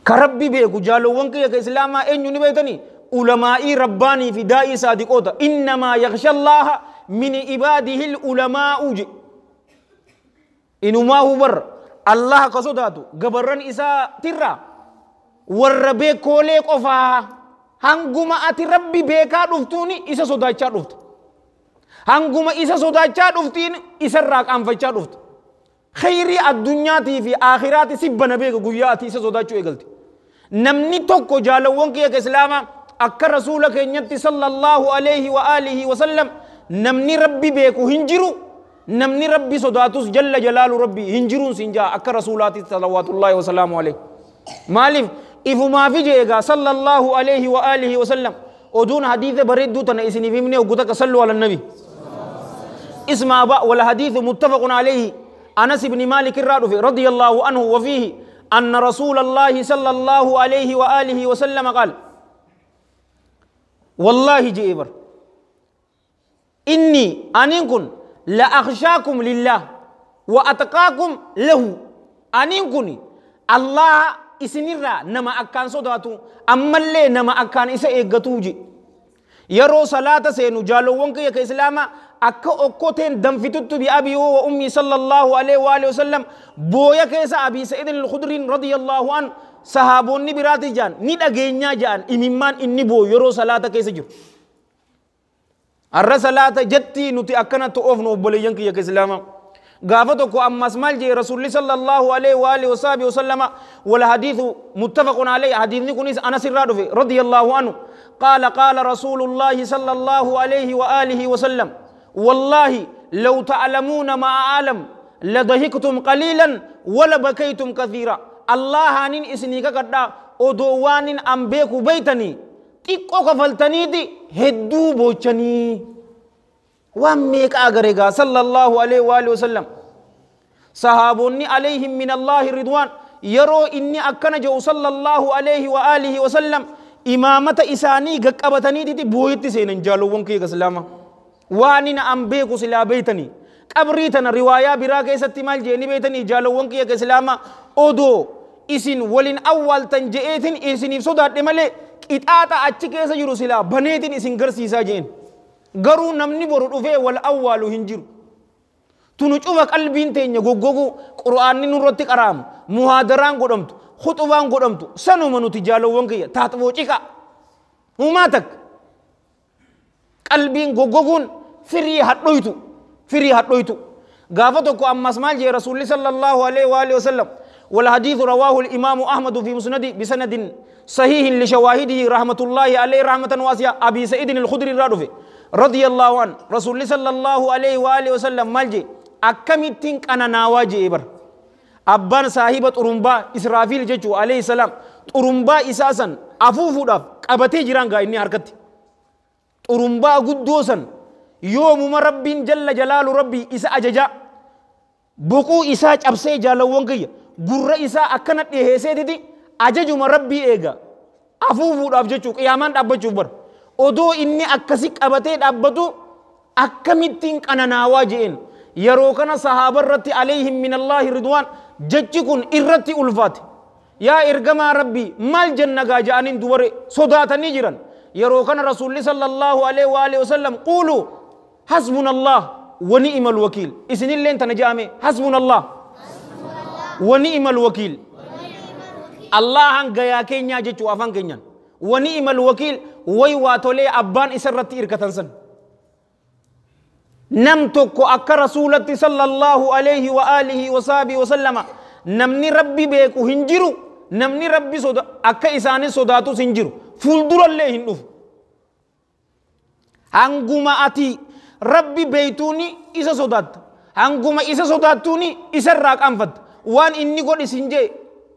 كربي بيكو جالو وانكي يا إسلاما إن ينبيتني علماء رباني في داء صادقوتا إنما يخشى الله من عباده العلماء جي إنما هو بر الله قصداتو قبرن إسا ترى والربي كولي قفا هنگوما أتي ربي بيكا دفتوني إسا صداتشا دفت هنگوما إسا صداتشا دفتين إسا راك أنفجا دفت خيري الدنيا تي في آخرات سبنا بيك قوياتي إسا صداتشو إيقلتي نمني توكو جالوونك يا إسلاما أكا رسولك ينتي صلى الله عليه وآله وسلم نمني ربي بيكو هنجرو نمني ربي صداتوس جل جلال ربي هنجرون سنجا أكا رسولاتي صلوات الله وسلامه عليه مالف إفو ما في جيغا صلى الله عليه وآله وسلم ودون حديث بريد دوتنا إسني في مني وقتك صلوا على النبي اسمع با والحديث متفق عليه أنس بن مالك الرادفي رضي الله عنه وفيه أن رسول الله صلى الله عليه وآله وسلم قال والله جئبر إني أنكن لأخشاكم لله وأتقاكم له أنكن الله إسنرا نما أكان صداتو أما اللي نما أكان إسا إيقاتوجي يرو صلاة سينو جالو وانك يك إسلاما أكا أكوتين دم فتت بأبي وأمي صلى الله عليه وآله وسلم بويا كيسا أبي سعيد الخدري رضي الله عنه صحابوني براتي جان نيدا جينيا جان إممان إني بو يرو صلاة كيسا جو الرسالة جتي نتي أكنا تؤفن وبلينك يا إسلاما Gaafa tokko ammas maal jee Rasuulli sallallahu alaihi wa alihi wasaabi wasallama? Wal hadiithu muttafaqun alayhi. Hadiithni kunis Anas irraa dhufe radiyallahu anhu. Qaala qaala rasuulullaahi sallallahu alaihi wa alihi wasallam: wallaahi law ta'lamuuna ma a'lam ladahiktum qaliilan wala bakaytum kathiira. Allahaanin isinii kakadhaa, odoo waanin an beeku beeytanii xiqqoo kafaltaniiti hedduu boochanii. Waan meeqa agare gaa sallallahu alaihi wa alihi wasallam. Sahaabonni alayhim min Allaahi ridwaan, yeroo inni akkana jedhu sallallahu alaihi wa alihi wasallam, imaamata isaanii gaqqabataniititi booyitti seenan. Jaalowwan kiyya islaama, waan inni an beeku silaa beeytanii qabrii tana. Riwaayaa biraa keessatti maal jeeni beeytanii, jaalowwan kiyya islaama? Odoo isin walin awwaaltan je'eetin isiniif sodaadhe malee qixaaxa achi keessa jiru silaa baneetin isin garsiisaa jeen. Garuu namni boru dhufee wal awwaalu hin jiru. Tunu cufa qalbiin teenya goggogu, Qur'aanni nurratti qara'amu, muhaadaraan godhamtu, khuxubaan godhamtu sanuma. Nuti, jaalowwan kiyya, taaxiboo ciqa humaa takka qalbiin goggoguun firii hadhoytu, firii hadhoytu. Gaafa tokko ammas maal jee Rasuulli sallallahu alaihi wa alihi wasallam? والحديث رواه الإمام أحمد في مسنده بسند صحيح لشواهده رحمة الله عليه رحمة واسعة. أبي سعيد الخدري رادفه رضي الله عنه، رسول الله صلى الله عليه وآله وسلم مالجي أكمتين أنا ناواجي بر أبان صاحب طرمبا إسرافيل جچو عليه السلام طرمبا إساسا أفوفو داف قبتي جيران غا إني حركتي طرمبا قدوسا يوم ما رب جل جلال ربي إسا أججا بقو إسا cabsee, jaalawwan kiyya, gurra isaa akkana dhiheesseetiti ajajuma Rabbii eega afuufuudhaaf jechuu, qiyaamaan dhaabbachuuf bar. Odoo inni akkasi qabatee dhaabbatu akkamittiin qananaawaa je'een. Yeroo kana sahaaba irratti alayhim min Allaahi ridwaan jechi kun irratti ulfaate. Yaa ergamaa Rabbii, maal jenna gaa ja'aniin dubare sodaatanii jiran. Yeroo kana Rasuulli sallallahu alaihi wa alihi wasallam: quuluu hasbuna Allah wa ni'mal wakiil. Isinilleen tana je'ame: hasbuna Allah wa ni'mal wakiil. Allahan gayaa keenyaa jechuu afaan keenyaan. Wa ni'mal wakiil. Way waa tolee abbaan isa irratti irkatan san. Nam tokko akka Rasuulatti sallallahu alaihi wa alihi wa sahbihi wa sallama namni Rabbi beeku hin jiru, namni Rabbi soda akka isaanis sodaatus hin jiru, fuuldurallee hin dhufu. Hanguma ati Rabbi beeytuuni isa sodaatta, hanguma isa sodaattuuni isarraa qaanfatta. Waan inni godhi sin jee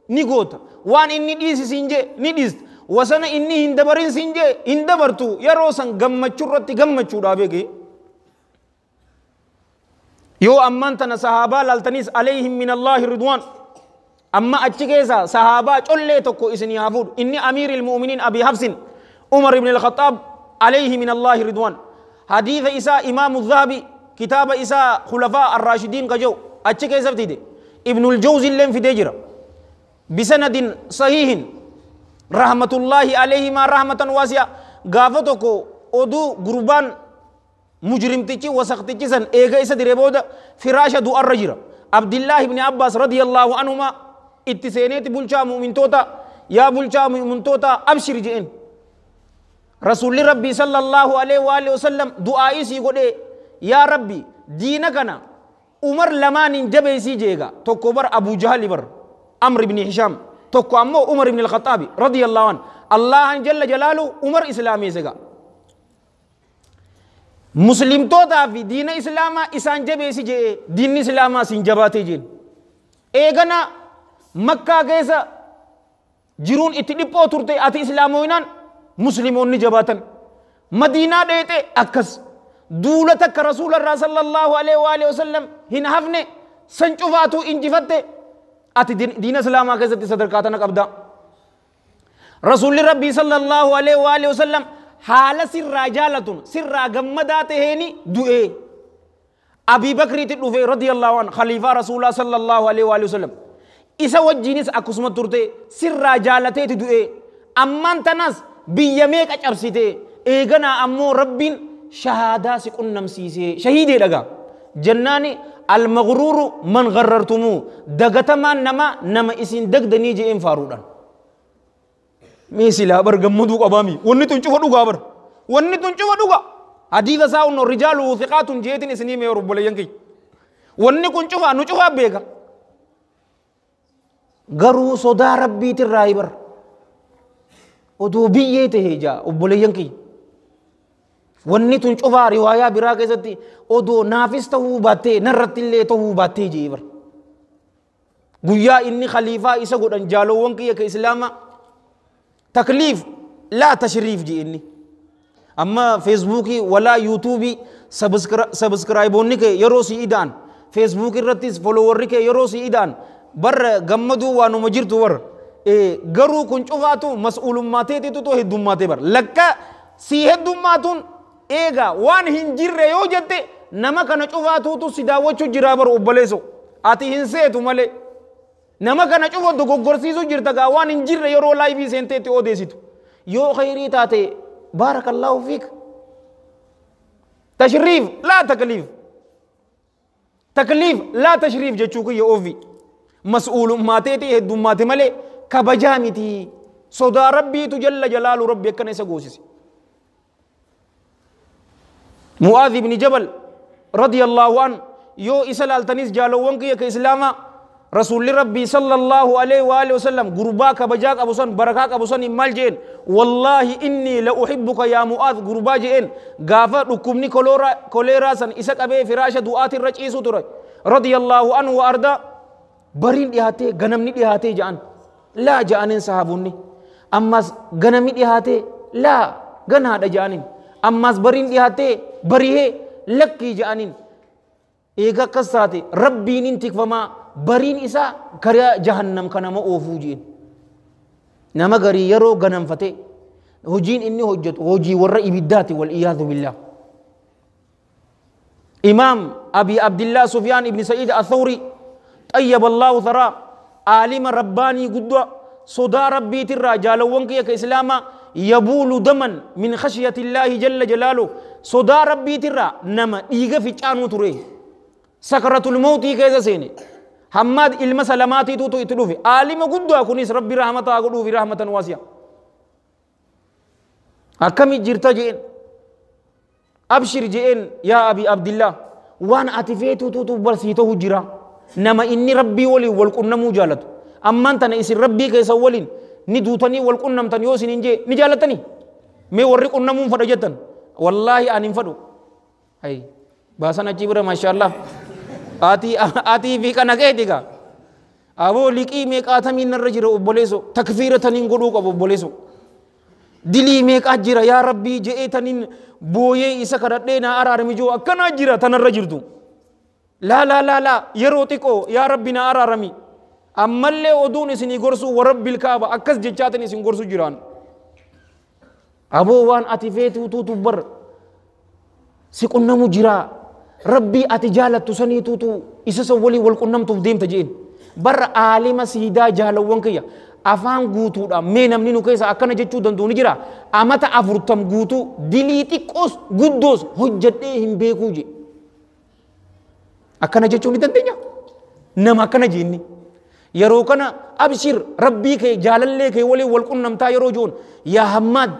ni goota, waan inni dhiisi sin jee ni dhiista, wasana inni hin dabarin sin jee hin dabartu. Yeroo san gammachuu irratti gammachuudhaa beeke. Yoo ammaan tana sahaabaa laaltanis alayhim min Allaahi ridwaan, amma achi keessa sahaabaa collee tokko isinii haa fuudhu. Inni amiiril mu'miniin Abi Hafsin Umar ibn al-Khattaab alayhi min Allaahi ridwaan. Hadiisa isaa Imaamu Zahabi kitaaba isaa Khulafaa Arraashidiin kaja'u achi keessa fide. Ibnul Jawzi illeen fidee jira bisanadin sahihin rahmatullaahi alayhimaa rahmatan waasi'a. Gaafa tokko oduu gurbaan mujrimtichi wasaqtichi san eega isa dire booda firaasha du'arra jira. Abdillaahi ibni Abbaas radiyallaahu anhuma itti seeneeti, bulchaa mu'mintoota, yaa bulchaa mu'mintoota, abshir je'en. Rasuulli Rabbii sallallahu alaihi wa alihi wasallam du'aa isii godhee, yaa Rabbi, diina kana Umar lamaaniin jabeessii jeega. Tokko bar Abu Jahali bar Amr ibni Hishaam, tokko ammoo Umar ibn al-Khaxaabi radiyallahu anhu. Allahan jalla jalaalu Umar islaameesse gaa. Muslimtootaa fi diina islaamaa isaan jabeessi jee, diinni islaamaa siin jabaatee jeen. Eegana Makkaa keessa jiruun itti dhiphoo turte, ati islaamoynaan muslimoonni jabaatan. Madiinaa dheexe akkas duula takka Rasuularraa sallallahu alaihi wa alihi wasallam hin hafne san cufaatu injifatte. Ati diina islaamaa keessatti sadarkaa tana qabda. Rasuulli Rabbii sallallahu alaihi wa alihi wasallam haala sirraa jaalatun sirraa gammadaa taheeni du'ee. Abii Bakriitti dhufe radiyallahu anhu, khaliifaa Rasuulaa sallallahu alaihi wa alihi wasallam. Isa wajjiinis akkasuma turte, sirraa jaalateeti du'ee. Ammaan tanas biyya meeqa cabsite, eeganaa ammoo Rabbiin shahaadaa si qunnamsiisee shahiidee dhagaa. Jennaani almagruuru man garrartumuu, dagatamaan nama nama isin dagdanii je'een faaruudhaan. Mee silaa bar gammaduu qabaami. Wanni tun cufa dhugaa bar. Wanni tun cufa dhugaa. Hadiisa isaa unno rijaalu thiqaatun jeetin isinii mee obboleeyyan kiyya. Wanni kun cufaa nu cufaa beeka. Garuu sodaa rabbiitirraa bar. Oduu biyyee tahee jaa obboleeyyan kiyya. Wanni tun cufaa riwaayaa biraa keessatti odoo naafis tahuu baattee narratti illee tahuu baattee jee bar. Guyyaa inni khaliifaa isa godhan jaalowwan kiyya ka islaamaa takliif laa tashriif jee inni. Amma feesbuukii walaa yuutuubii sabiskiraayiboonni kee yeroo si ida'an feesbuuk irrattis foloowarri kee yeroo si ida'an barra gammaduu waanuma jirtu warra. Garuu kun cufaatu mas'uulummaa teetitu heddummaatee bara. Lakka si heddummaatuun eega waan hin jirre yoo jette nama kana cufaatuutu si daawwachuu jiraa bara obboleesso. Ati hin seetu malee. Nama kana cufa dogoggorsiisuu jirta gaa waan hin jirre yeroo laayivii seenteetti odeessitu. Yoo khayrii taate baarakallaahu fiik. Tashriif laa takliif. Takliif laa tashriif jechuu kiyya ofi. Mas'uulummaa teetii heddummaate malee kabajaa miti. Sodaa rabbiitu jalla jalaalu rabbi akkana isa goosise. Mu'aadh ibn Jabal radiyallahu an yoo isa laaltanis jaalowwan kiyya ka islaamaa rasuulli rabbii sallallahu alaihi wa alihi wasallam gurbaa kabajaa qabu san barakaa qabu san maal jeen wallaahi inni la uhibbuka yaa Mu'aadh gurbaa jeen gaafa dhukkubni koleeraa san isa qabee firaasha du'aatirra ciisu ture radiyallahu anhu wa ardaa bariin dhiyaatee ganamni dhiyaatee ja'an laa ja'aniin sahaabonni ammas ganamni dhiyaatee laa ganaadha ja'aniin ammas bariin dhiyaatee barihee lakkii ja'aniin eega akkas taate rabbiin hin tikfamaa bariin isaa karaa jahannam kanama oofuu jeen nama garii yeroo ganamfate hojiin inni hojjetu hojii warra ibiddaati wal iyaadhu billah. Imaam Abi Abdillah Sufyaan ibn Sa'iid Athawri طيب الله ثرى عالم رباني قدوة صدا ربي ترى جالوانك يا إسلاما يبول دما من خشية الله جل جلاله صدا ربي ترى نما إيغا في چانو تري سكرة الموت كيزا سيني حماد إلما سلاماتي توتو إتلوفي عالم قدوة كنيس ربي رحمة أقولوا في رحمة واسعة أكمي جرتا جئين أبشر جئين يا أبي عبد الله وان أتفيتو توتو برسيتو جرا nama inni rabbii waliin wal qunnamuu jaalatu ammaan tana isin rabbii keessa waliin ni duutanii wal qunnamtan yoo isin hin jee ni jaalattanii mee warri qunnamuun fadha jettan wallaahi ani hin fadhu hay baasan achi bira maashaallah atii fi kana keeti gaa aboo liqii meeqaatamii narra jira obboleeso takfiira taniin godhuu qabu obboleeso dilii meeqaa jira yaa rabbii je'ee taniin booyee isa kadhadhee naa araarami joo akkanaa jira tanarra jirtu. لا لا لا لا يروتيكو يا ربنا أرارمي أما اللي أدون إسني غرسو ورب الكعبة أكس جتاتني إسني غرسو جيران أبو وان أتفيت توتو بر سيكون نمو جرا ربي أتجالة تسني توتو إسس ولي والكنم تفديم تجين بر عالم سيدا جالو وانكيا أفان غوتو دا مين أمني نكيسا أكنا جتشو دندوني جرا أمتا أفرتم غوتو دليتي كوس غدوس هجتهم بيكوجي akkana jechuun ni dandeenya nama akkana jeenni yeroo kana abshir rabbii kee jaalallee kee waliin wal qunnamtaa yeroo joon yaa Hammaad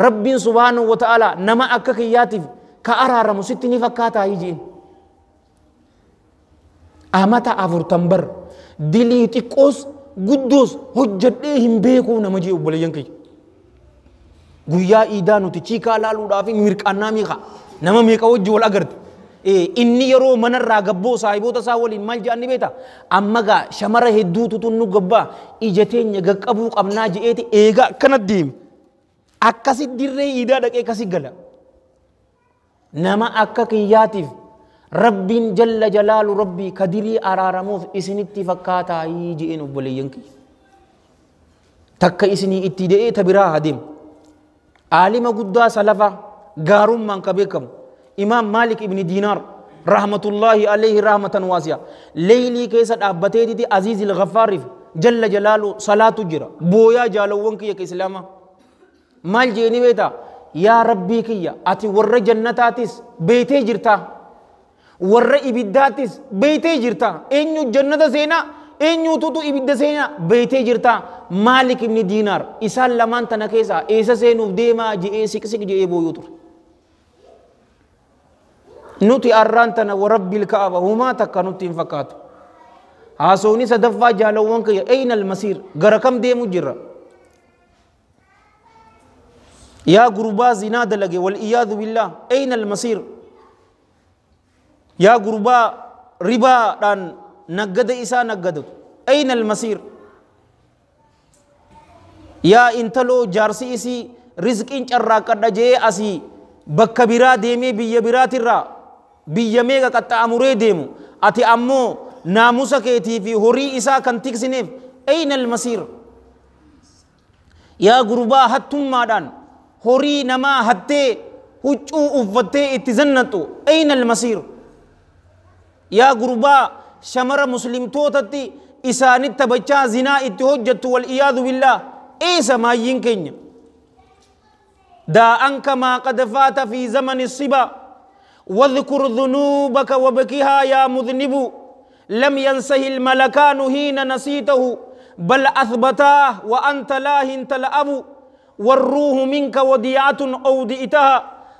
rabbiin subhaanahu wa ta'ala nama akka kiyyaatiif ka araaramu sitti ni fakkaataa jeen amata afurtan bar dilii xiqqoos guddoos hojjedhee hin beekuu nama jee obboleeyyan kiyya guyyaa iidaa nuti chiikaa laaluudhaaf mirqaannaa meeqa nama meeqa wajji wal agarte inni yeroo manarraa gabboo saahiboota isaa waliin maal jedhan ni beekta amma gaa shamara hedduutu nu gabbaa ija teenya gaqqabuu qabnaa je'eeti eegaa akkana deeme akkasi dirree iidaa dhaqee akkasi gala nama akka kiyyaatiif rabbiin jalla jalaalu rabbii kadirii araaramuuf isinitti fakkaataa je'een obboleeyyan kiyya takka isinii itti de'ee ta biraa adeema aalima guddaa salafa gaarummaan ka beekamu إمام مالك ابن دينار رحمة الله عليه رحمة واسعة ليلي كيسا أبتيتي دي عزيز الغفار جل جلاله صلاة جرا بويا جالوونك يا إسلاما مال جيني بيتا يا ربي كيا أتي ور جنتاتيس بيتي جرتا ور إبداتيس بيتي جرتا إنيو جنة سينا إنيو توتو إبد سينا بيتي جرتا مالك ابن دينار إسال لمان تنكيسا إيسا سينو ديما جي إي سك سك جي إي بويوتر Nuti arraan tana warabbil ka'aba humaa takka nutti hin fakkaatu. Haasawni sadaffaa, jaalawwan kiyya, ayna almasiir? Gara kam deemu jirra? Yaa gurbaa zinaa dalage, wal'iyaadu billaah, ayna almasiir? Yaa gurbaa ribaadhaan naggada isaa naggadatu, ayna almasiir? Yaa intaloo jaarsi isii rizqiin carraaqqadha jee asii bakka biraa deemee biyya biraatirraa biyya meeqa qaxxaamuree deemu, ati ammoo naamusa keetii fi horii isaa kan tiksineef, ayna almasiir? Yaa gurbaa hattummaadhaan horii namaa hattee huccuu uffattee itti zannattu, ayna almasiir? Yaa gurbaa shamara muslimtootatti isaanit taphachaa zinaa itti hojjettu, wal'iyaadu billaah, eessa maayyiin keenya? Daa anka maa qad faata fi zamani siba واذكر ذنوبك وابكها يا مذنب. لم ينسه الملكان حين نسيته، بل أثبتاه وأنت لاه تلأب. والروح منك وديعة أودئتها،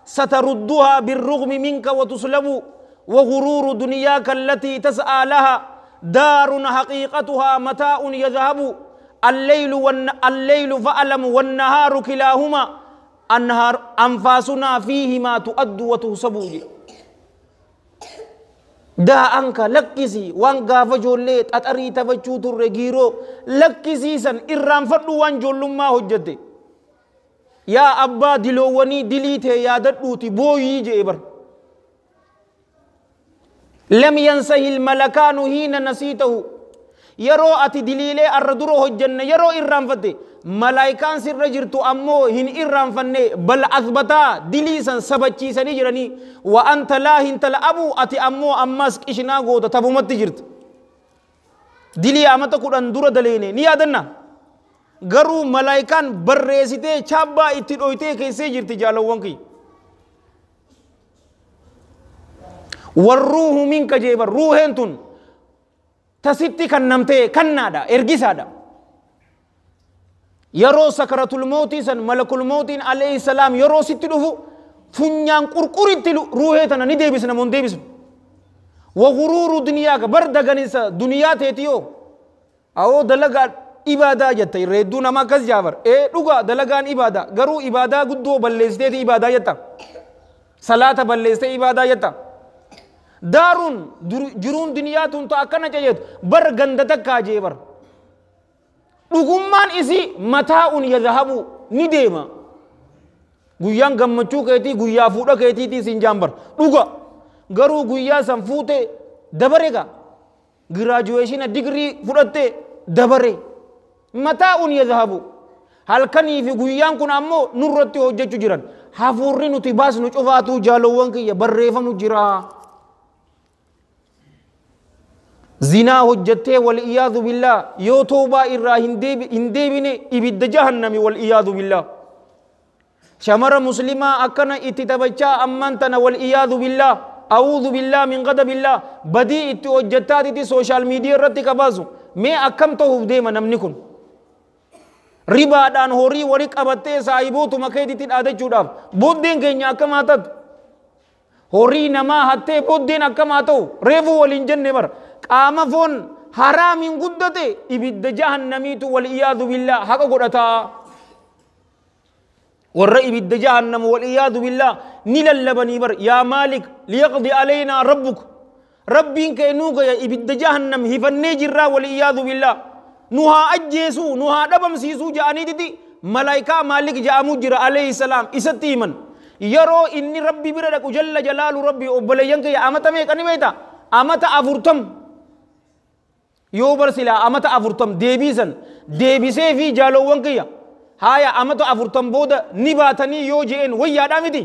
ستردها بالرغم منك وتسلب. وغرور دنياك التي تسعى لها دار حقيقتها متاع يذهب. الليل فألم والنهار كلاهما النهار، أنفاسنا فيهما تؤد وتحسب. Daa anka lakkisii waan gaafa ijoollee xaxarii taphachuu turre giiroo lakkisiisan irraanfadhu waan ijoollummaa hojjette. Yaa abbaa diloowwanii, dilii tee yaadadhuuti booyii jee bar. Lam yansahi almalakaanu hiina nasiitahu. Yeroo ati diliilee arra dura hojjanne yeroo irraanfatte, malaayikaan sirra jirtu ammoo hin irraanfanne, bal athbataa, dilii san sabachiisanii jiranii. Wa anta laahin tal'abu, ati ammoo ammas qishinaa goota tabumatti jirta. Dilii amata 10 dura daleene ni yaadanna, garuu malaayikaan barreessitee chaabbaa itti dhoytee keessee jirti. Jaalawwan kiyya, warruuhu minka jeebar, ruuheen tun tasitti kannamtee kannaadha, ergisaadha. Yeroo sakaratul mawtii san malakul mawtiin alayhi salaam yeroo sitti dhufu funyaan qurquritti ruuhee tana ni deebisna moo hin deebisnu? Waguruuru duniyaaka bar daganisa duniyaa teetiyoo awoo dalagaa ibaadaa jetta. Irra hedduu nama akkas jaabar. Ee, dhugaa, dalagaan ibaadaa, garuu ibaadaa guddoo balleessiteeti ibaadaa jetta, salaata balleessitee ibaadaa jetta. Daaruun jiruun duniyaa tun ta akkana cejeetu bar ganda takkaa jee bar. Dhugummaan isii mataa'un yadhabu, ni deema. Guyyaan gammachuu keetii guyyaa fuudha keetiitii siin jaan bar, dhuga, garuu guyyaa san fuute dabare gaa, giraajuweeshina digirii fudhatte dabare. Mataa'un yadhabu. Halkanii fi guyyaan kun ammoo nurratti hojjechuu jiran. Hafuurri nuti baasnu cufaatuu, jaalowwan kiyya, barreeffamu jira. Zinaa hojjettee, wal'iyaadu billaa, yoo toobaa irraa hin deebine ibidda jahannami, wal'iyaadu billaa. Shamara muslimaa akkana itti taphachaa ammaan tana, wal'iyaadu billaa, a'uudhu billaa min ghadabillah, badii itti hojjettaatiti social media irratti qabaasu, mee akkam ta'uuf deema namni kun? Ribaadhaan horii wali qabattee saahibootuma keetitti dhaadachuudhaaf booddeen keenya akkam haa taatu? Horii namaa hattee booddeen akkam haa ta'u? Reefuu waliin jenne bara, qaama foon haraamiin guddate ibidda jahannamiitu, wal'iyaadu billaa, haqa godhataa. Warra ibidda jahannamu, wal'iyaadu billaa, ni lallabanii bar: "Yaa Maalik liyaqdi alaynaa rabbuk, rabbiin kee nuu gaya, ibidda jahannam hifannee jirraa, wal'iyaadu billaa, nu haa ajjeesuu, nu haa dhabamsiisuu" ja'aniititi malaayikaa Maalik ja'amuu jira alayhi salaam isatti himan. Yeroo inni rabbi bira dhaqu jalla jalaalu rabbi, obboleeyyan kiyya, amata meeqa ni beekta? Amata 40. Yoo bar silaa amata 40 deebiisan deebisee fi, jaalowwan kiyya, haya, amata 40 booda ni baatanii yoo je'een wayyaadhaa miti?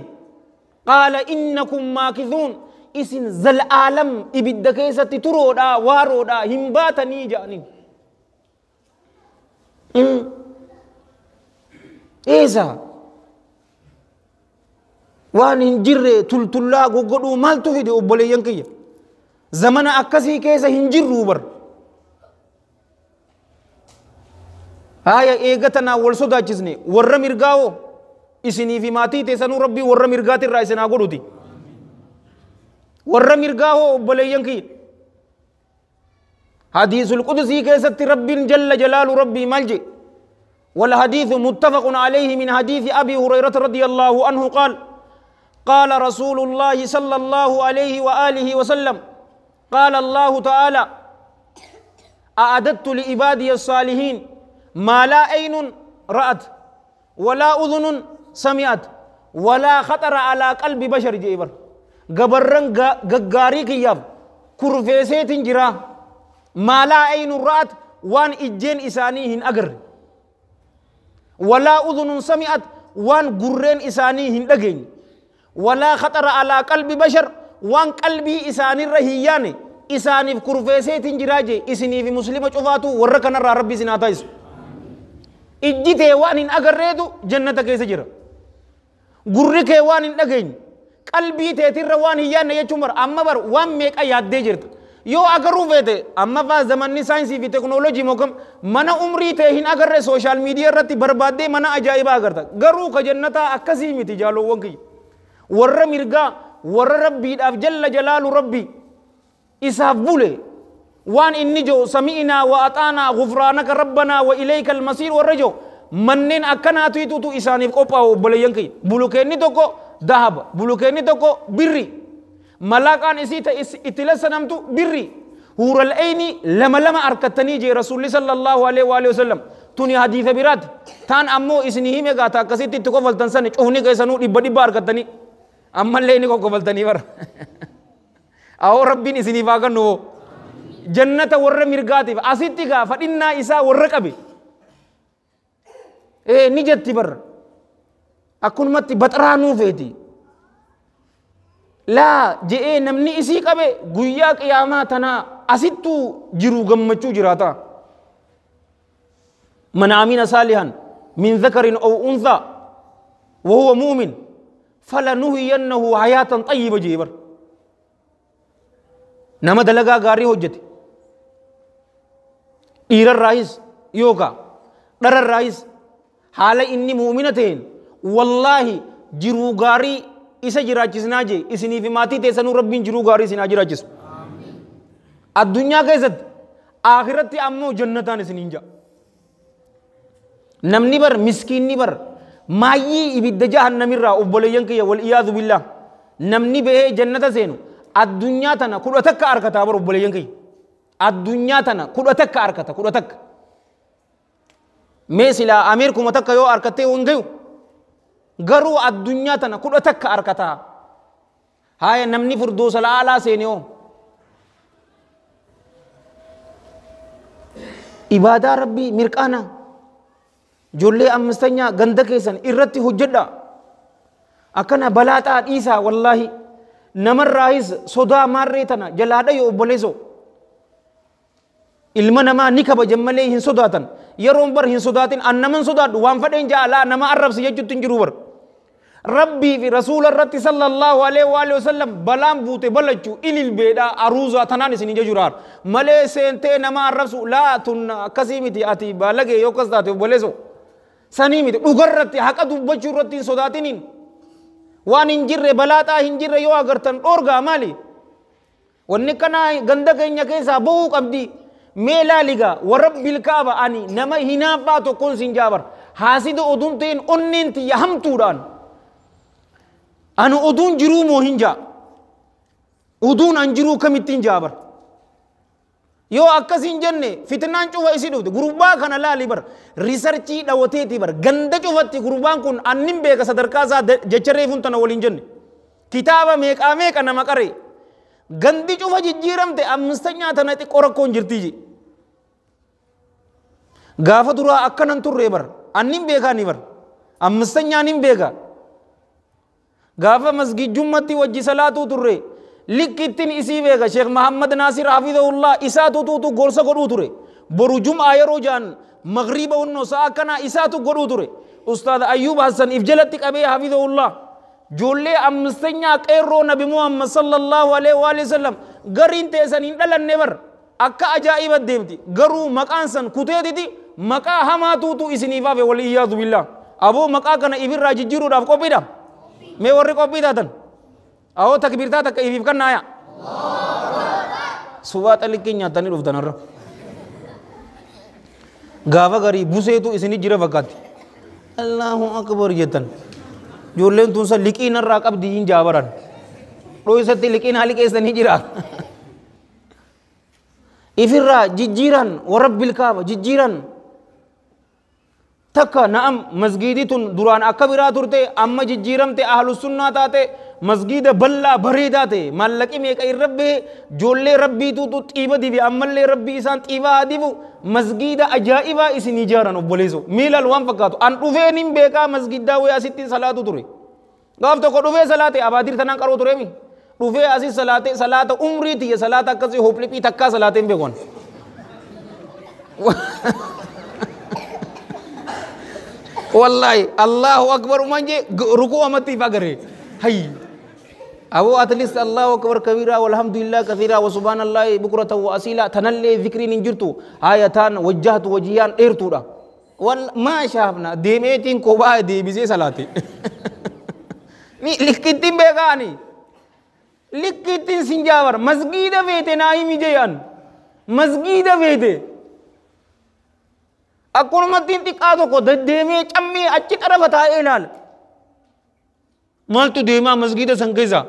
Qaala innakum maakithuun, isin zal'aalam ibidda keessatti turoodha, waaroodha, hin baatanii ja'aniin. Eessa waan hin jirre tultullaa goggodhuu maaltu fide, obboleeyyan kiyya? Zamana akkasii keessa hin jirru bar. Haya, eega tanaa wal sodaachisne, warra mirgaawoo isinii fi maatii teessanuu rabbii warra mirgaatirraa isin haa godhuti. Warra mirgaa hoo obboleeyyan kiyya. حديث القدسي كيست رب جل جلال ربي ملجئ. والحديث متفق عليه من حديث أبي هريرة رضي الله عنه قال قال رسول الله صلى الله عليه وآله وسلم قال الله تعالى أعددت لعبادي الصالحين ما لا عين رأت ولا أذن سمعت ولا خطر على قلب بشر. جيبر قبرن غغاري كياب كرفيسيت جرا ما لا عين رأت وان إجين إسانيهن أجر ولا أذن سمعت وان قرين إسانيهن دقين ولا خطر على قلب بشر وان قلبي إساني رهياني إساني في كرفيسيت جراجي إسني في مسلمة شفاتو وركنا ربي سناتايس إجيته وان إن أجريتو جنة كيس جرا قرك وان إن دقين قلبي تيتر وان هياني يجمر أما بر وان ميك أياد ديجرت yoo agaruu feete amma faa zamanni saayinsii fi teknoolojii mookam mana umrii ta'e hin agarre sooshaal miidiyaa irratti barbaaddee mana ajaa'ibaa agarta. Garuu ka jannataa akkasii miti jaaloowwan kiyya. Warra mirgaa warra rabbiidhaaf jalla jalaalu rabbii isaaf bule waan inni jiru sami'inaa wa axaanaa gufraanaka rabbanaa wa ilayka almasiir warra jiru manneen akkanaatu ituutu isaaniif qophaa'u obboleeyyan kiyya. Bulukeenni tokko dahaba bulukeenni tokko birri. ملاكان إسي إتلسا نمتو بري هور العين لما لما أركتني جي رسول الله صلى الله عليه وآله وسلم توني حديث برات تان أمو إسني هيمي غاتا كسيتي تكوفل تنساني چوهني كيسانو دبا دبا أركتني أما اللي نكو كوفلتني بر أو ربين إسني فاقن نو جنة ور مرغاتي أسيتي غا فإنا إسا ورقبي إيه نجتي بر أكون متي بطرانو فيتي لا جئ نمني إسي قبي قويا قياما تنا أسيتو جرو غمچو جراتا من عمل صالحا من ذكر أو أنثى وهو مؤمن فلنحيينه حياة طيبة جيبر نما دلغا غاري حجتي إير الرئيس يوكا در الرئيس حال إني مؤمنتين والله جرو غاري isa jiraachisnaa jee isinii fi maatii teessanuu rabbiin jiruu gaarii isin haa jiraachisu. Addunyaa keessatti akhiratti ammoo jannataan isiniin ja'a. Namni bar miskiinni bar maayyii ibidda jahannamirraa obboleeyyan kiyya wal iyaadu billah namni bahee jannata seenu addunyaa tana 11 harkataa bar obboleeyyan kiyya. Addunyaa tana 11 harkata 11. Mee silaa Ameerikuma takka yoo harkattee hin gayu. Garuu addunyaa tana 11 harkataa. Haaya namni firdoosa laalaa seenee hoo. Ibaadaa rabbii mirqaana. Ijoollee ammistanyaa ganda keessan irratti hojjedha. Akkana balaaxaa dhiisaa wallaahi. Namarraayis sodaa maarree tana jalaa dhayo obboleessoo. Ilma namaa ni kabajan malee hin sodaatan. Yeroon bar hin sodaatin an naman sodaadhu waan fadheen jaalaa nama arrabsi jechuutti hin jiru bar. ربي في رسول الرت صلى الله عليه وآله وسلم بلام بوت بلچو إلل بيدا أروزا تناني سنين جورار ملي سنتي نما الرسول لا تن كسيمتي أتي بالغي يوكس داتي بوليسو سنيمتي أغرتي حقا دبچو رتي صداتنين وان انجر بلاتا انجر يو أغرتن أورغا مالي ونكنا غندك إنيا بوك أبدي ميلا لغا ورب الكعبة أني نما هنافاتو كون سنجابر حاسد أدونتين أننتي يهمتوران أنا أدون جرو موهنجا أدون أنجرو كمتين جابر يو أكسين جنة فتنان شو إسي دوت غروبا كان لا ليبر ريسيرشي دوتي تيبر غند شو فتي غروبان كون أنيم بيك صدر كازا جچري فون تناولين جنة كتابة ميك أميك أنا ما كاري غندي شو فجي جيرم تي أمستنيا تناتي كوركون جرتي جي غافة درا أكنن تور ريبر أنيم بيكا نيبر أمستنيا نيم بيكا غافة مسجد جمعتي وجي صلاة توري لكتين إسي بيغا شيخ محمد ناصر حفظه الله إساتو تو غورسا غدو توري برو جمعة يروجان مغرب ونو ساكنا إساتو غدو توري أستاذ أيوب حسن إفجلتك أبي حفظه الله جولي أمستنيا قيرو نبي محمد صلى الله عليه وآله وسلم غرين تيسان إن نبر أكا أجائب الديبتي غرو مكانسان كتيتي مكا هماتو تو إسني فافي والإياذ بالله أبو مكا كان إفر راجي جيرو داف قوبي دا mee warri qophii taatan awoo takbiirtaa takka ifiif kannaaya Subaa xaliqqii nyaatanii dhuftan irra. Gaafa garii buseetu isinii jira fakkaatti. Allahu akbar jettan. Ijoolleen tun san liqii narraa qabdi hin jaabaran. Dhoysatti liqiin haa liqeessanii jira. Ifirraa jijjiiran warabbil kaaba jijjiiran. Takka na'am masgiidii tun duraan akka biraa turte amma jijjiiramte ahlu sunnaa taate masgiida bal'aa bareedaa ta'e maallaqi meeqa irra bahe ijoollee rabbiitutu xiiba dibe ammallee rabbii isaan xiibaa haa dibu masgiida ajaa'ibaa isin ijaaran obboleesso miilal waan fakkaatu an dhufeen hin beekaa masgiiddaa wayii asitti salaatu ture gaaf tokko dhufee salaate abaadir tanaan qaroo tureemi dhufee asii salaate salaata umrii tiyya salaata akkasii hophliphii takkaa salaateen beekuan. Wallahi Allahu akbar uman je rukuu amatti ifa gare hay abo at least Allahu akbar kabira walhamdulillah kathira wa subhanallahi bukratan wa asila tanalle zikriin hin jirtu ayatan wajjahtu wajiyaan dheertuudha wal ma shaafna deemeetiin kophaa deebisee salaate ni likkittiin beekaani likkittiin sin jaabar masgiida feete naa himi jeyan masgiida feete akkunumattiin xiqqaa tokko deddeemee cammee achi xarafa taa'ee ilaala. Maaltu deemaa masgiida san keessa?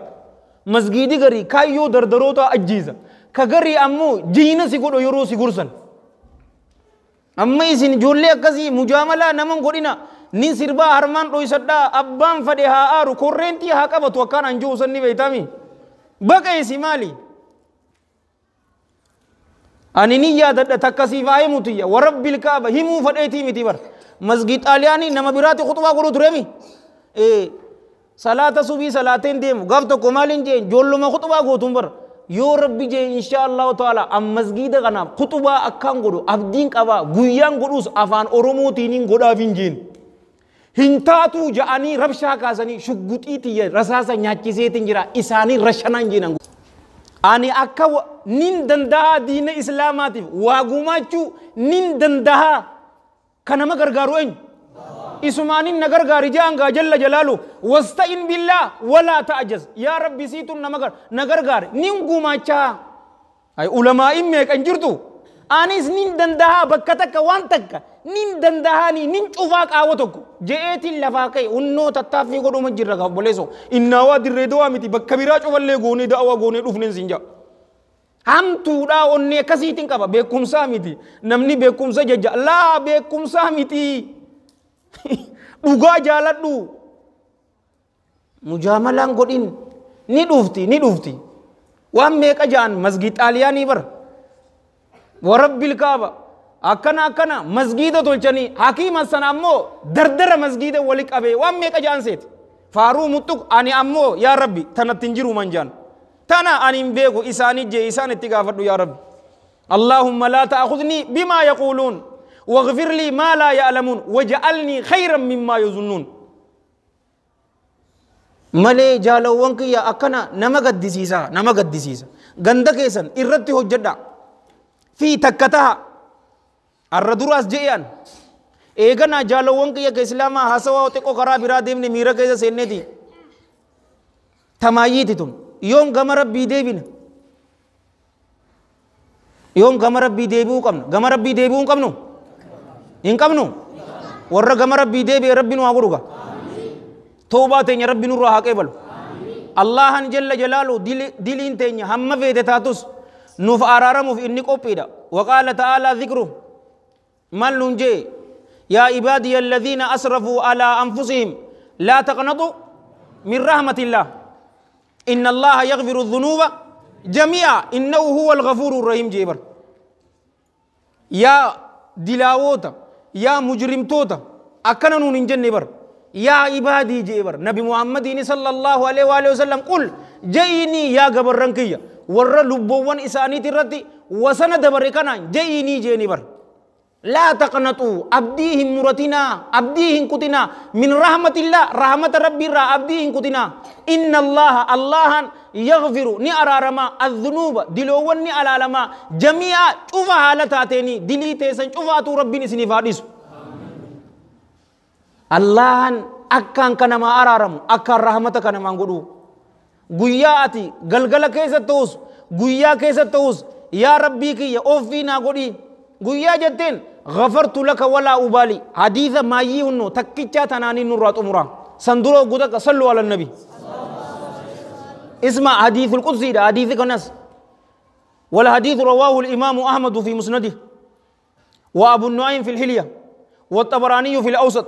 Masgiidi garii kaayyoo dardaroota ajjeesa. Ka garii ammoo jiina si godhu yeroo si gorsan. Amma isin ijoollee akkasii mujaamalaa nama hin godhina. Nin sirbaa harmaan dhoysadhaa abbaan fadhe haa aaru korreentii haa qabatu akkaan an jiru san ni beeytaami. Baqeessi maali? Ani ni yaadadha takka siif haa himu tiyya warabbil kaaba himuu fadheetii miti bar. Masgiid xaaliyaanii nama biraatti khuxubaa godhuu tureemi. Salaata subii salaateen deemu gaaf tokko maaliin jeen ijoolluma khuxubaa gootuun bar. Yoo rabbi jee insha Allahu ta'ala an masgiida kanaaf khuxubaa akkaan godhu abdiin qabaa guyyaan godhus afaan Oromootiin hin godhaaf hin jeen. Hin taatuu ja'anii rabshaa kaasanii shugguxii tiyya rasaasa nyaachiseetiin jira isaanii rashanaan jeenan. Ani akka nin dandahaa diina islaamaatiif waa gumaachuu nin dandahaa kan nama gargaaru eenyu? Isumaanin na gargaari ja'an gaa jalla jalaalu wasta'in billaa walaa ta'ajaz yaa rabbi siitun nama na gargaari nin gumaachaa. Ay ulamaa'in meeqan jirtu? Anis nin dandahaa bakka takka waan takka nin dandahaanii nin cufaa qaawa tokko je'eetiin lafaa ka'e hunnoo tattaaffii godhuma jirra gaa obboleessoo innaawaa dirree dawaa miti bakka biraa cufallee goonee da'awaa goonee dhufneen siin ja'a. Hamtuudhaa onnee akkasiitiin qaba beekumsaa miti namni beekumsa jajja laa beekumsaa miti dhugaa jaaladhu mujaamalaan godhin ni dhufti ni dhufti waan meeqa ja'an masgiid xaaliyaanii bara. Warabbil kaaba akkana akkana masgiida tolchanii hakiima sana ammoo dardara masgiida wali qabee waan meeqa ja'an seeti faaruu muxuq ani ammoo yaa rabbi tanatti hin jiru man ja'an tana ani hin beeku isaanii jee isaan itti gaafadhu yaa rabbi Allahumma laa ta'khudhnii bimaa yaquuluun waghfir lii maa laa ya'lamuun waj'alnii khayran mimmaa yazunnuun. Malee jaalawwan kiyya akkana nama gaddisiisa nama gaddisiisa ganda keessan irratti hojjedha. Fi takka taha arra duraas je'an eeganaa jaalawwan kiyya ka islaamaa haasawaa xiqqoo karaa biraa deemne miira keessa seenneeti tamaayyiiti tun yoom gama rabbii deebina yoom gama rabbii deebi'uu qabna gama rabbii deebi'uu hin qabnu hin qabnu warra gama rabbii deebi'e rabbi nu haa godhu gaa toobaa teenya rabbi nurraa haa qeebalu Allahan jalla jalaalu diliin teenya hamma feete taatus nuuf araaramuuf inni qophiidha. Waqaala ta'aalaa dhikru maal nuun jee yaa ibaadiya alladhiina asrafuu alaa anfusihim laa taqnatu min rahmatillah inna allaha yaghfiru dhunuuba jamii'a innahu huwa alghafuuru rahiim jee bar. Yaa dilaawoota yaa mujrimtoota akkana nuun hin jenne bar. Yaa ibaadii jee bar nabi muhammadiin sallallahu alaihi wa sallam qul je'inii yaa gabarran kiyya warra lubboowwan isaaniiti irratti wasana dabare kanaan je'inii jeeni bar. Laa taqnaxuu abdii hin muratinaa abdii hin kutinaa min rahmatillah rahmata rabbiirraa abdii hin kutinaa inna allaha allahan yaghfiru ni araaramaa adhunuuba diloowwan ni alaalamaa jamii'a cufa haala taateenii dilii teessan cufaatuu rabbiin isiniif haa dhiisu. Allahan akkaan kanamaa araaramu akkaan rahmata kanamaan godhu Guyyaa ati galgala keessa ta'us guyyaa keessa ta'us yaa rabbii kiyya ofii naa godhi guyyaa jetteen ghafartu laka walaa ubaali. Hadiisa maayyii hunno takkichaa tanaanii nurraa xumura sanduroo gudaka. Sallu ala nabi. اسمع حديث القدسي ده حديث كنس. والحديث رواه الإمام أحمد في مسنده وأبو النعيم في الحلية والطبراني في الأوسط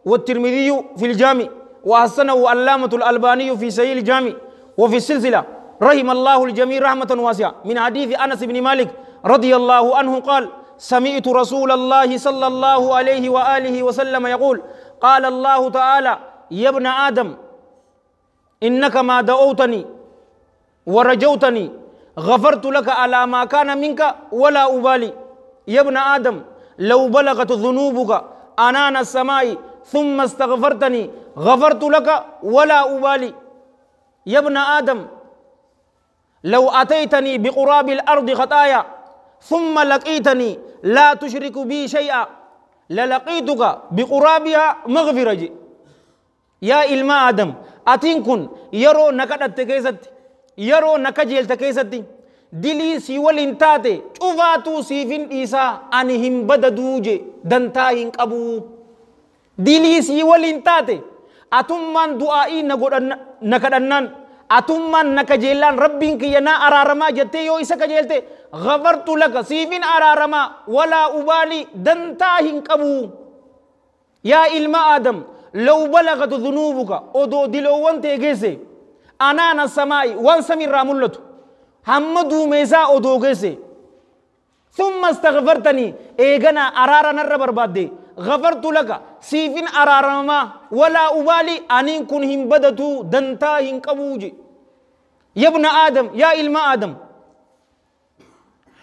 والترمذي في الجامع وحسنه علامة الألباني في سيل الجامع وفي السلسلة. رحم الله الجميع رحمة واسعة. من حديث أنس بن مالك رضي الله عنه قال سمعت رسول الله صلى الله عليه وآله وسلم يقول قال الله تعالى يا ابن آدم إنك ما دعوتني ورجوتني غفرت لك على ما كان منك ولا أبالي. يا ابن آدم لو بلغت ذنوبك أنان السماء ثم استغفرتني غفرت لك ولا أبالي. يا ابن آدم لو أتيتني بقراب الأرض خطايا ثم لقيتني لا تشرك بي شيئا للقيتك بقرابها مغفرة. يا إلما آدم أتين كن يرو نكدت كيست يرو نكجيل تكيست دلي سيول انتاتي شوفاتو سيفين إيسا أنهم بددوجي دنتاين قبو دلي سيول انتاتي أتمان دعائي نكدنان أتمان نكجيلان ربين كينا أرارما جتي يو إسا كجيلتي غفرت لك سيفين أرارما ولا أبالي دنتاين قبو. يا إلما آدم لو بلغت ذنوبك أدو دلوان تيجيسي أنان السماء وان سمي رامولتو حمدو ميسا أدو جيسي ثم استغفرتني إيغنا أرارا نربر بادي غفرت لك سيفين أرارما ولا أبالي أنين كن هم بدتو دنتا هنكبوجي. يا ابن آدم يا إلما آدم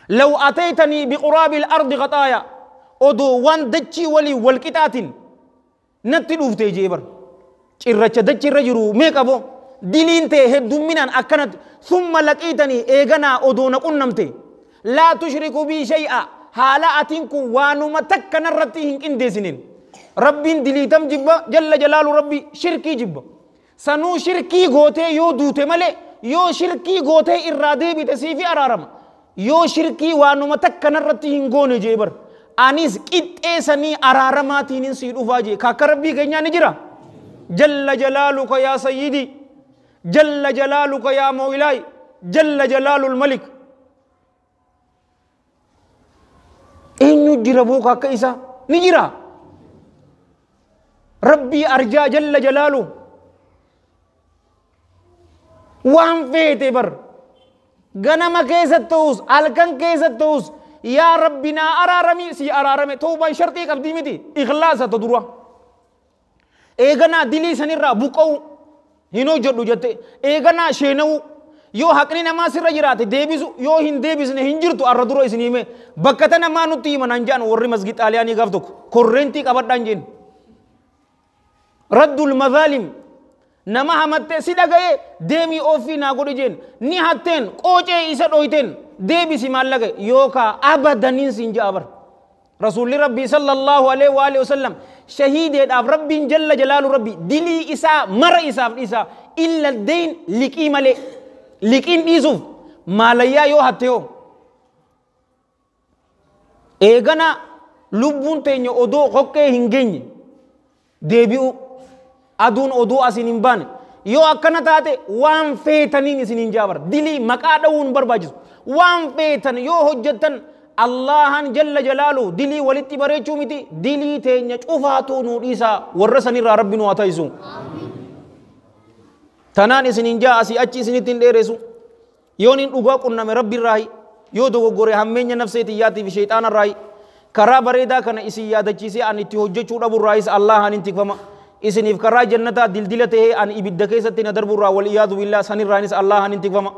لو أتيتني بقراب الأرض خطايا أدو وان دتشي ولي والكتاتين نتي دوفتي جيبر cirracha dachirra jiru meeqa boo diliin ta'e heddumminaan akkanatti summa laqiitanii eeganaa odoo na qunnamte laa tushriku bii shay'a haala atiin kun waanuma takka narratti hin qindeessinin. Rabbiin diliitam jibba jalla jalaalu rabbi shirkii jibba sanuu shirkii gootee yoo duute malee yoo shirkii gootee irraa deebite siifi araarama yoo shirkii waanuma takka narratti hin goone jeebar anis qixxeessanii araaramaatiinin sii dhufaa jee kakka rabbii keenyaa ni jira. جل جلالك يا سيدي جل جلالك يا مولاي جل جلال الملك. إن يجربوك كيسا نجرا ربي أرجى جل جلاله وان فيتي بر غنم كيسة توس ألكن كيسة توس يا ربنا أرارمي سي أرارمي توبة شرطي قديمتي إخلاصة تدروا eeganaa dilii sanirraa buqqa'u hin hojjedhu jette eeganaa sheena'u yoo haqni namaa sirra jiraate deebisu yoo hin deebisne hin jirtu arra dura isin hime bakka tana maa nutti himan han jedhan warri masgid xaaliyaanii gaaf tokko korreentii qabadhaan jeen raddul mazaalim nama hamatte si dhaga'ee deemii ofii naa godhi jeen ni hatteen qoocee isa dhoyteen deebisi maallaqa yookaa abadaniin siin ja'a bar. رسول ربي صلى الله عليه وآله وسلم شهيد ربي جل جلاله ربي دلي إسا مر إسا إسا إلا الدين لكي ملي لكين إيسوف ما ليا يو حتيو إيغانا لبون تينيو أدو غوكي هنجيني ديبيو أدون أدو أسينين بان يو أكنا تاتي وان فيتنين إسنين جابر دلي مكادون برباجس وان فيتن يو هجتن اللهن جل جلاله دلي ولتي بريچو متي دلي تينيا چوفاتو نو ديسا ورسني را ربي نو اتايسو تنان اسنين جا اسي اچي اسنتين ديرسو يونين دوغا قنم ربي راهي يو دوغوري همنيا نفسيتي ياتي في شيطان الراي كرا بريدا كان اسي يادچيسي ان تي هوجچو دبو رايس اللهن انتكفما اسنيف كرا جنتا دلدلته ان ابيد كيستي ندربو را والعياذ بالله سن راينس اللهن انتكفما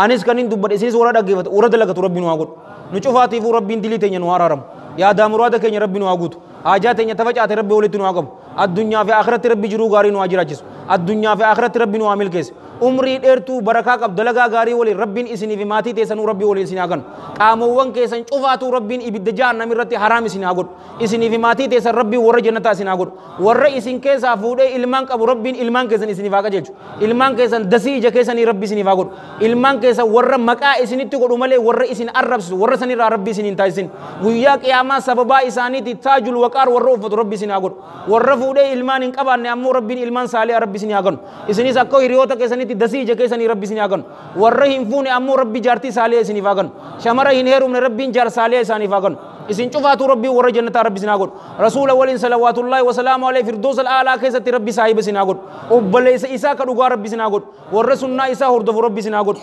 انس كنين دبر اسيس ورا دغيفت ورا دلغت ربي نو اغود نچوفاتيفو ربين دلي تينيا نو أرارم يا دامراد كينيا ربي نو أغوت حاجات تينيا تفجأت ربي ولتي نو أغب الدنيا في آخرت ربي جرو غاري نو أجراجس الدنيا في آخرت ربي نو عمل كيس Umrii dheertuu barakaa qab dalagaa gaarii waliin Rabbiin isinii fi maatii teessanuu Rabbii waliin isin haa kennu. Qaamowwan keessan cufaatuu Rabbiin ibidda jahannam irratti haraam isin haa godhu. Isinii fi maatii teessan Rabbiin warra jannataa isin haa godhu. Warra isin keessaa fuudhee ilmaan qabu Rabbiin ilmaan keessan isiniif haa qajeelchu. Ilmaan keessan dasii ija keessanii Rabbi isiniif haa godhu. Ilmaan keessan warra maqaa isinitti godhu malee warra isin arrabsisu warra sanirraa Rabbi isin hin taasisin. Guyyaa qiyaamaa sababaa isaaniiti taajul waqaar warra uffatu Rabbi isin haa godhu. Warra fuudhee ilmaan hin qabaanne ammoo Rabbiin ilmaan saalihaa Rabbi isin haa kennu. Isinis akka hiriyoota keessanitti dasii ija keessanii Rabbi isin haa kennu. Warra hin fuune ammoo Rabbi jaartii saalihaa isiniif haa kennu. Shamara hin heerumne Rabbiin jaar saalihaa isaaniif haa kennu. Isin cufaatu Rabbii warra jannataa Rabbi isin haa godhu. Rasuula waliin salawaatullaahi wasalaamu alayhi firdoos al'aalaa keessatti Rabbi saahiba isin haa godhu. Obboleessa isaa ka dhugaa Rabbi isin haa godhu. Warra sunnaa isaa hordofu Rabbi isin haa godhu.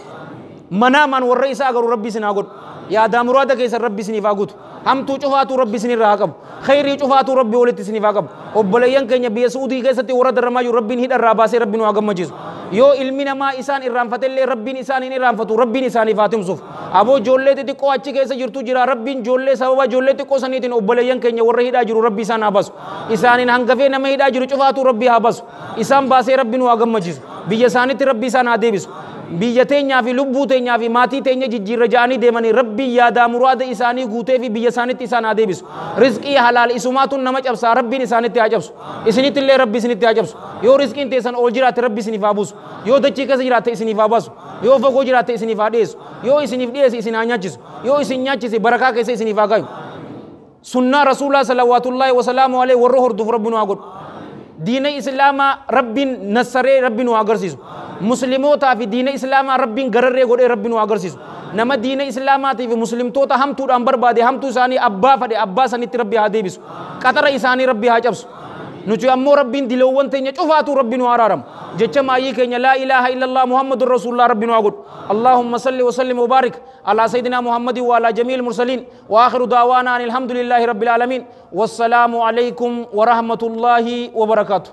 Manaamaan warra isaa agaru Rabbi isin haa godhu. Yaadaa muraada keessan Rabbi isiniif haa guutu. Hamtuu cufaatuu Rabbi isinirraa haa qabu. Khayrii cufaatuu Rabbi walitti isiniif haa qabu. Obboleeyyan keenya biyya Su'uudii keessatti warra darramaa jiru Rabbiin hidha irraa baasee Rabbi nu haa gammachiisu. Yoo ilmi namaa isaan irraanfatellee Rabbiin isaan hin irraanfatu, Rabbiin isaaniif haa tumsuuf. Aboo ijoollee xixiqqoo achi keessa jirtu jira, Rabbiin ijoollee sababa ijoollee xiqqoo saniitiin obboleeyyan keenya warra hidhaa jiru Rabbi isaan haa baasu. Isaaniin hangafee nama hidhaa jiru cufaatuu Rabbi haa baasu. Isaan baasee Rabbi nu haa gammachiisu. Biyya isaaniitti Rabbi isaan haa deebisu. Biyya teenyaa fi lubbuu teenyaa fi maatii teenya jijjiirra ja'anii deemanii Rabbiin yaadaa muraada isaanii guutee fi biyya isaaniitti isaan haa deebisu. Rizqii halaal isumaatuun nama cabsaa Rabbiin isaanitti haa cabsu. Isinitti illee Rabbi isinitti haa cabsu. Yoo rizqiin teessan ol jiraatte Rabbi isiniif haa buusu. Yoo dachii keessa jiraatte isiniif haa baasu. Yoo fagoo jiraatte isiniif haa dhiyeessu. Yoo isiniif dhiyeesse isin haa nyaachisu. Yoo isin nyaachise barakaa keessa isiniif haa kaayu. Sunnaa Rasuulaa salawaatullaahi wasalaamu alayhi warra hordofu Rabbi nu haa godhu. Diina Islaamaa Rabbiin nassaree Rabbi nu haa agarsiisu. Muslimootaa fi diina Islaamaa Rabbiin gararree godhee Rabbi nu haa agarsiisu. Nama diina Islaamaatii fi muslimtoota hamtuudhaan barbaade hamtuu isaanii abbaa fadhe abbaa sanitti Rabbi haa deebisu. Qaxara isaanii Rabbi haa cabsu. Nuti ammoo Rabbiin diloowwan teenya cufaatuu Rabbi nu haa araaramu. Jecha maayyii keenya laa ilaaha illallah Muhammadur Rasuulullah Rabbi nu haa godhu. Allahumma salli wa sallim wa barik ala sayyidina Muhammadin wa ala jamiil mursalin wa akhiru da'waana anil hamdulillahi rabbil alamin. Wassalaamu alaykum wa rahmatullahi wa barakaatuh.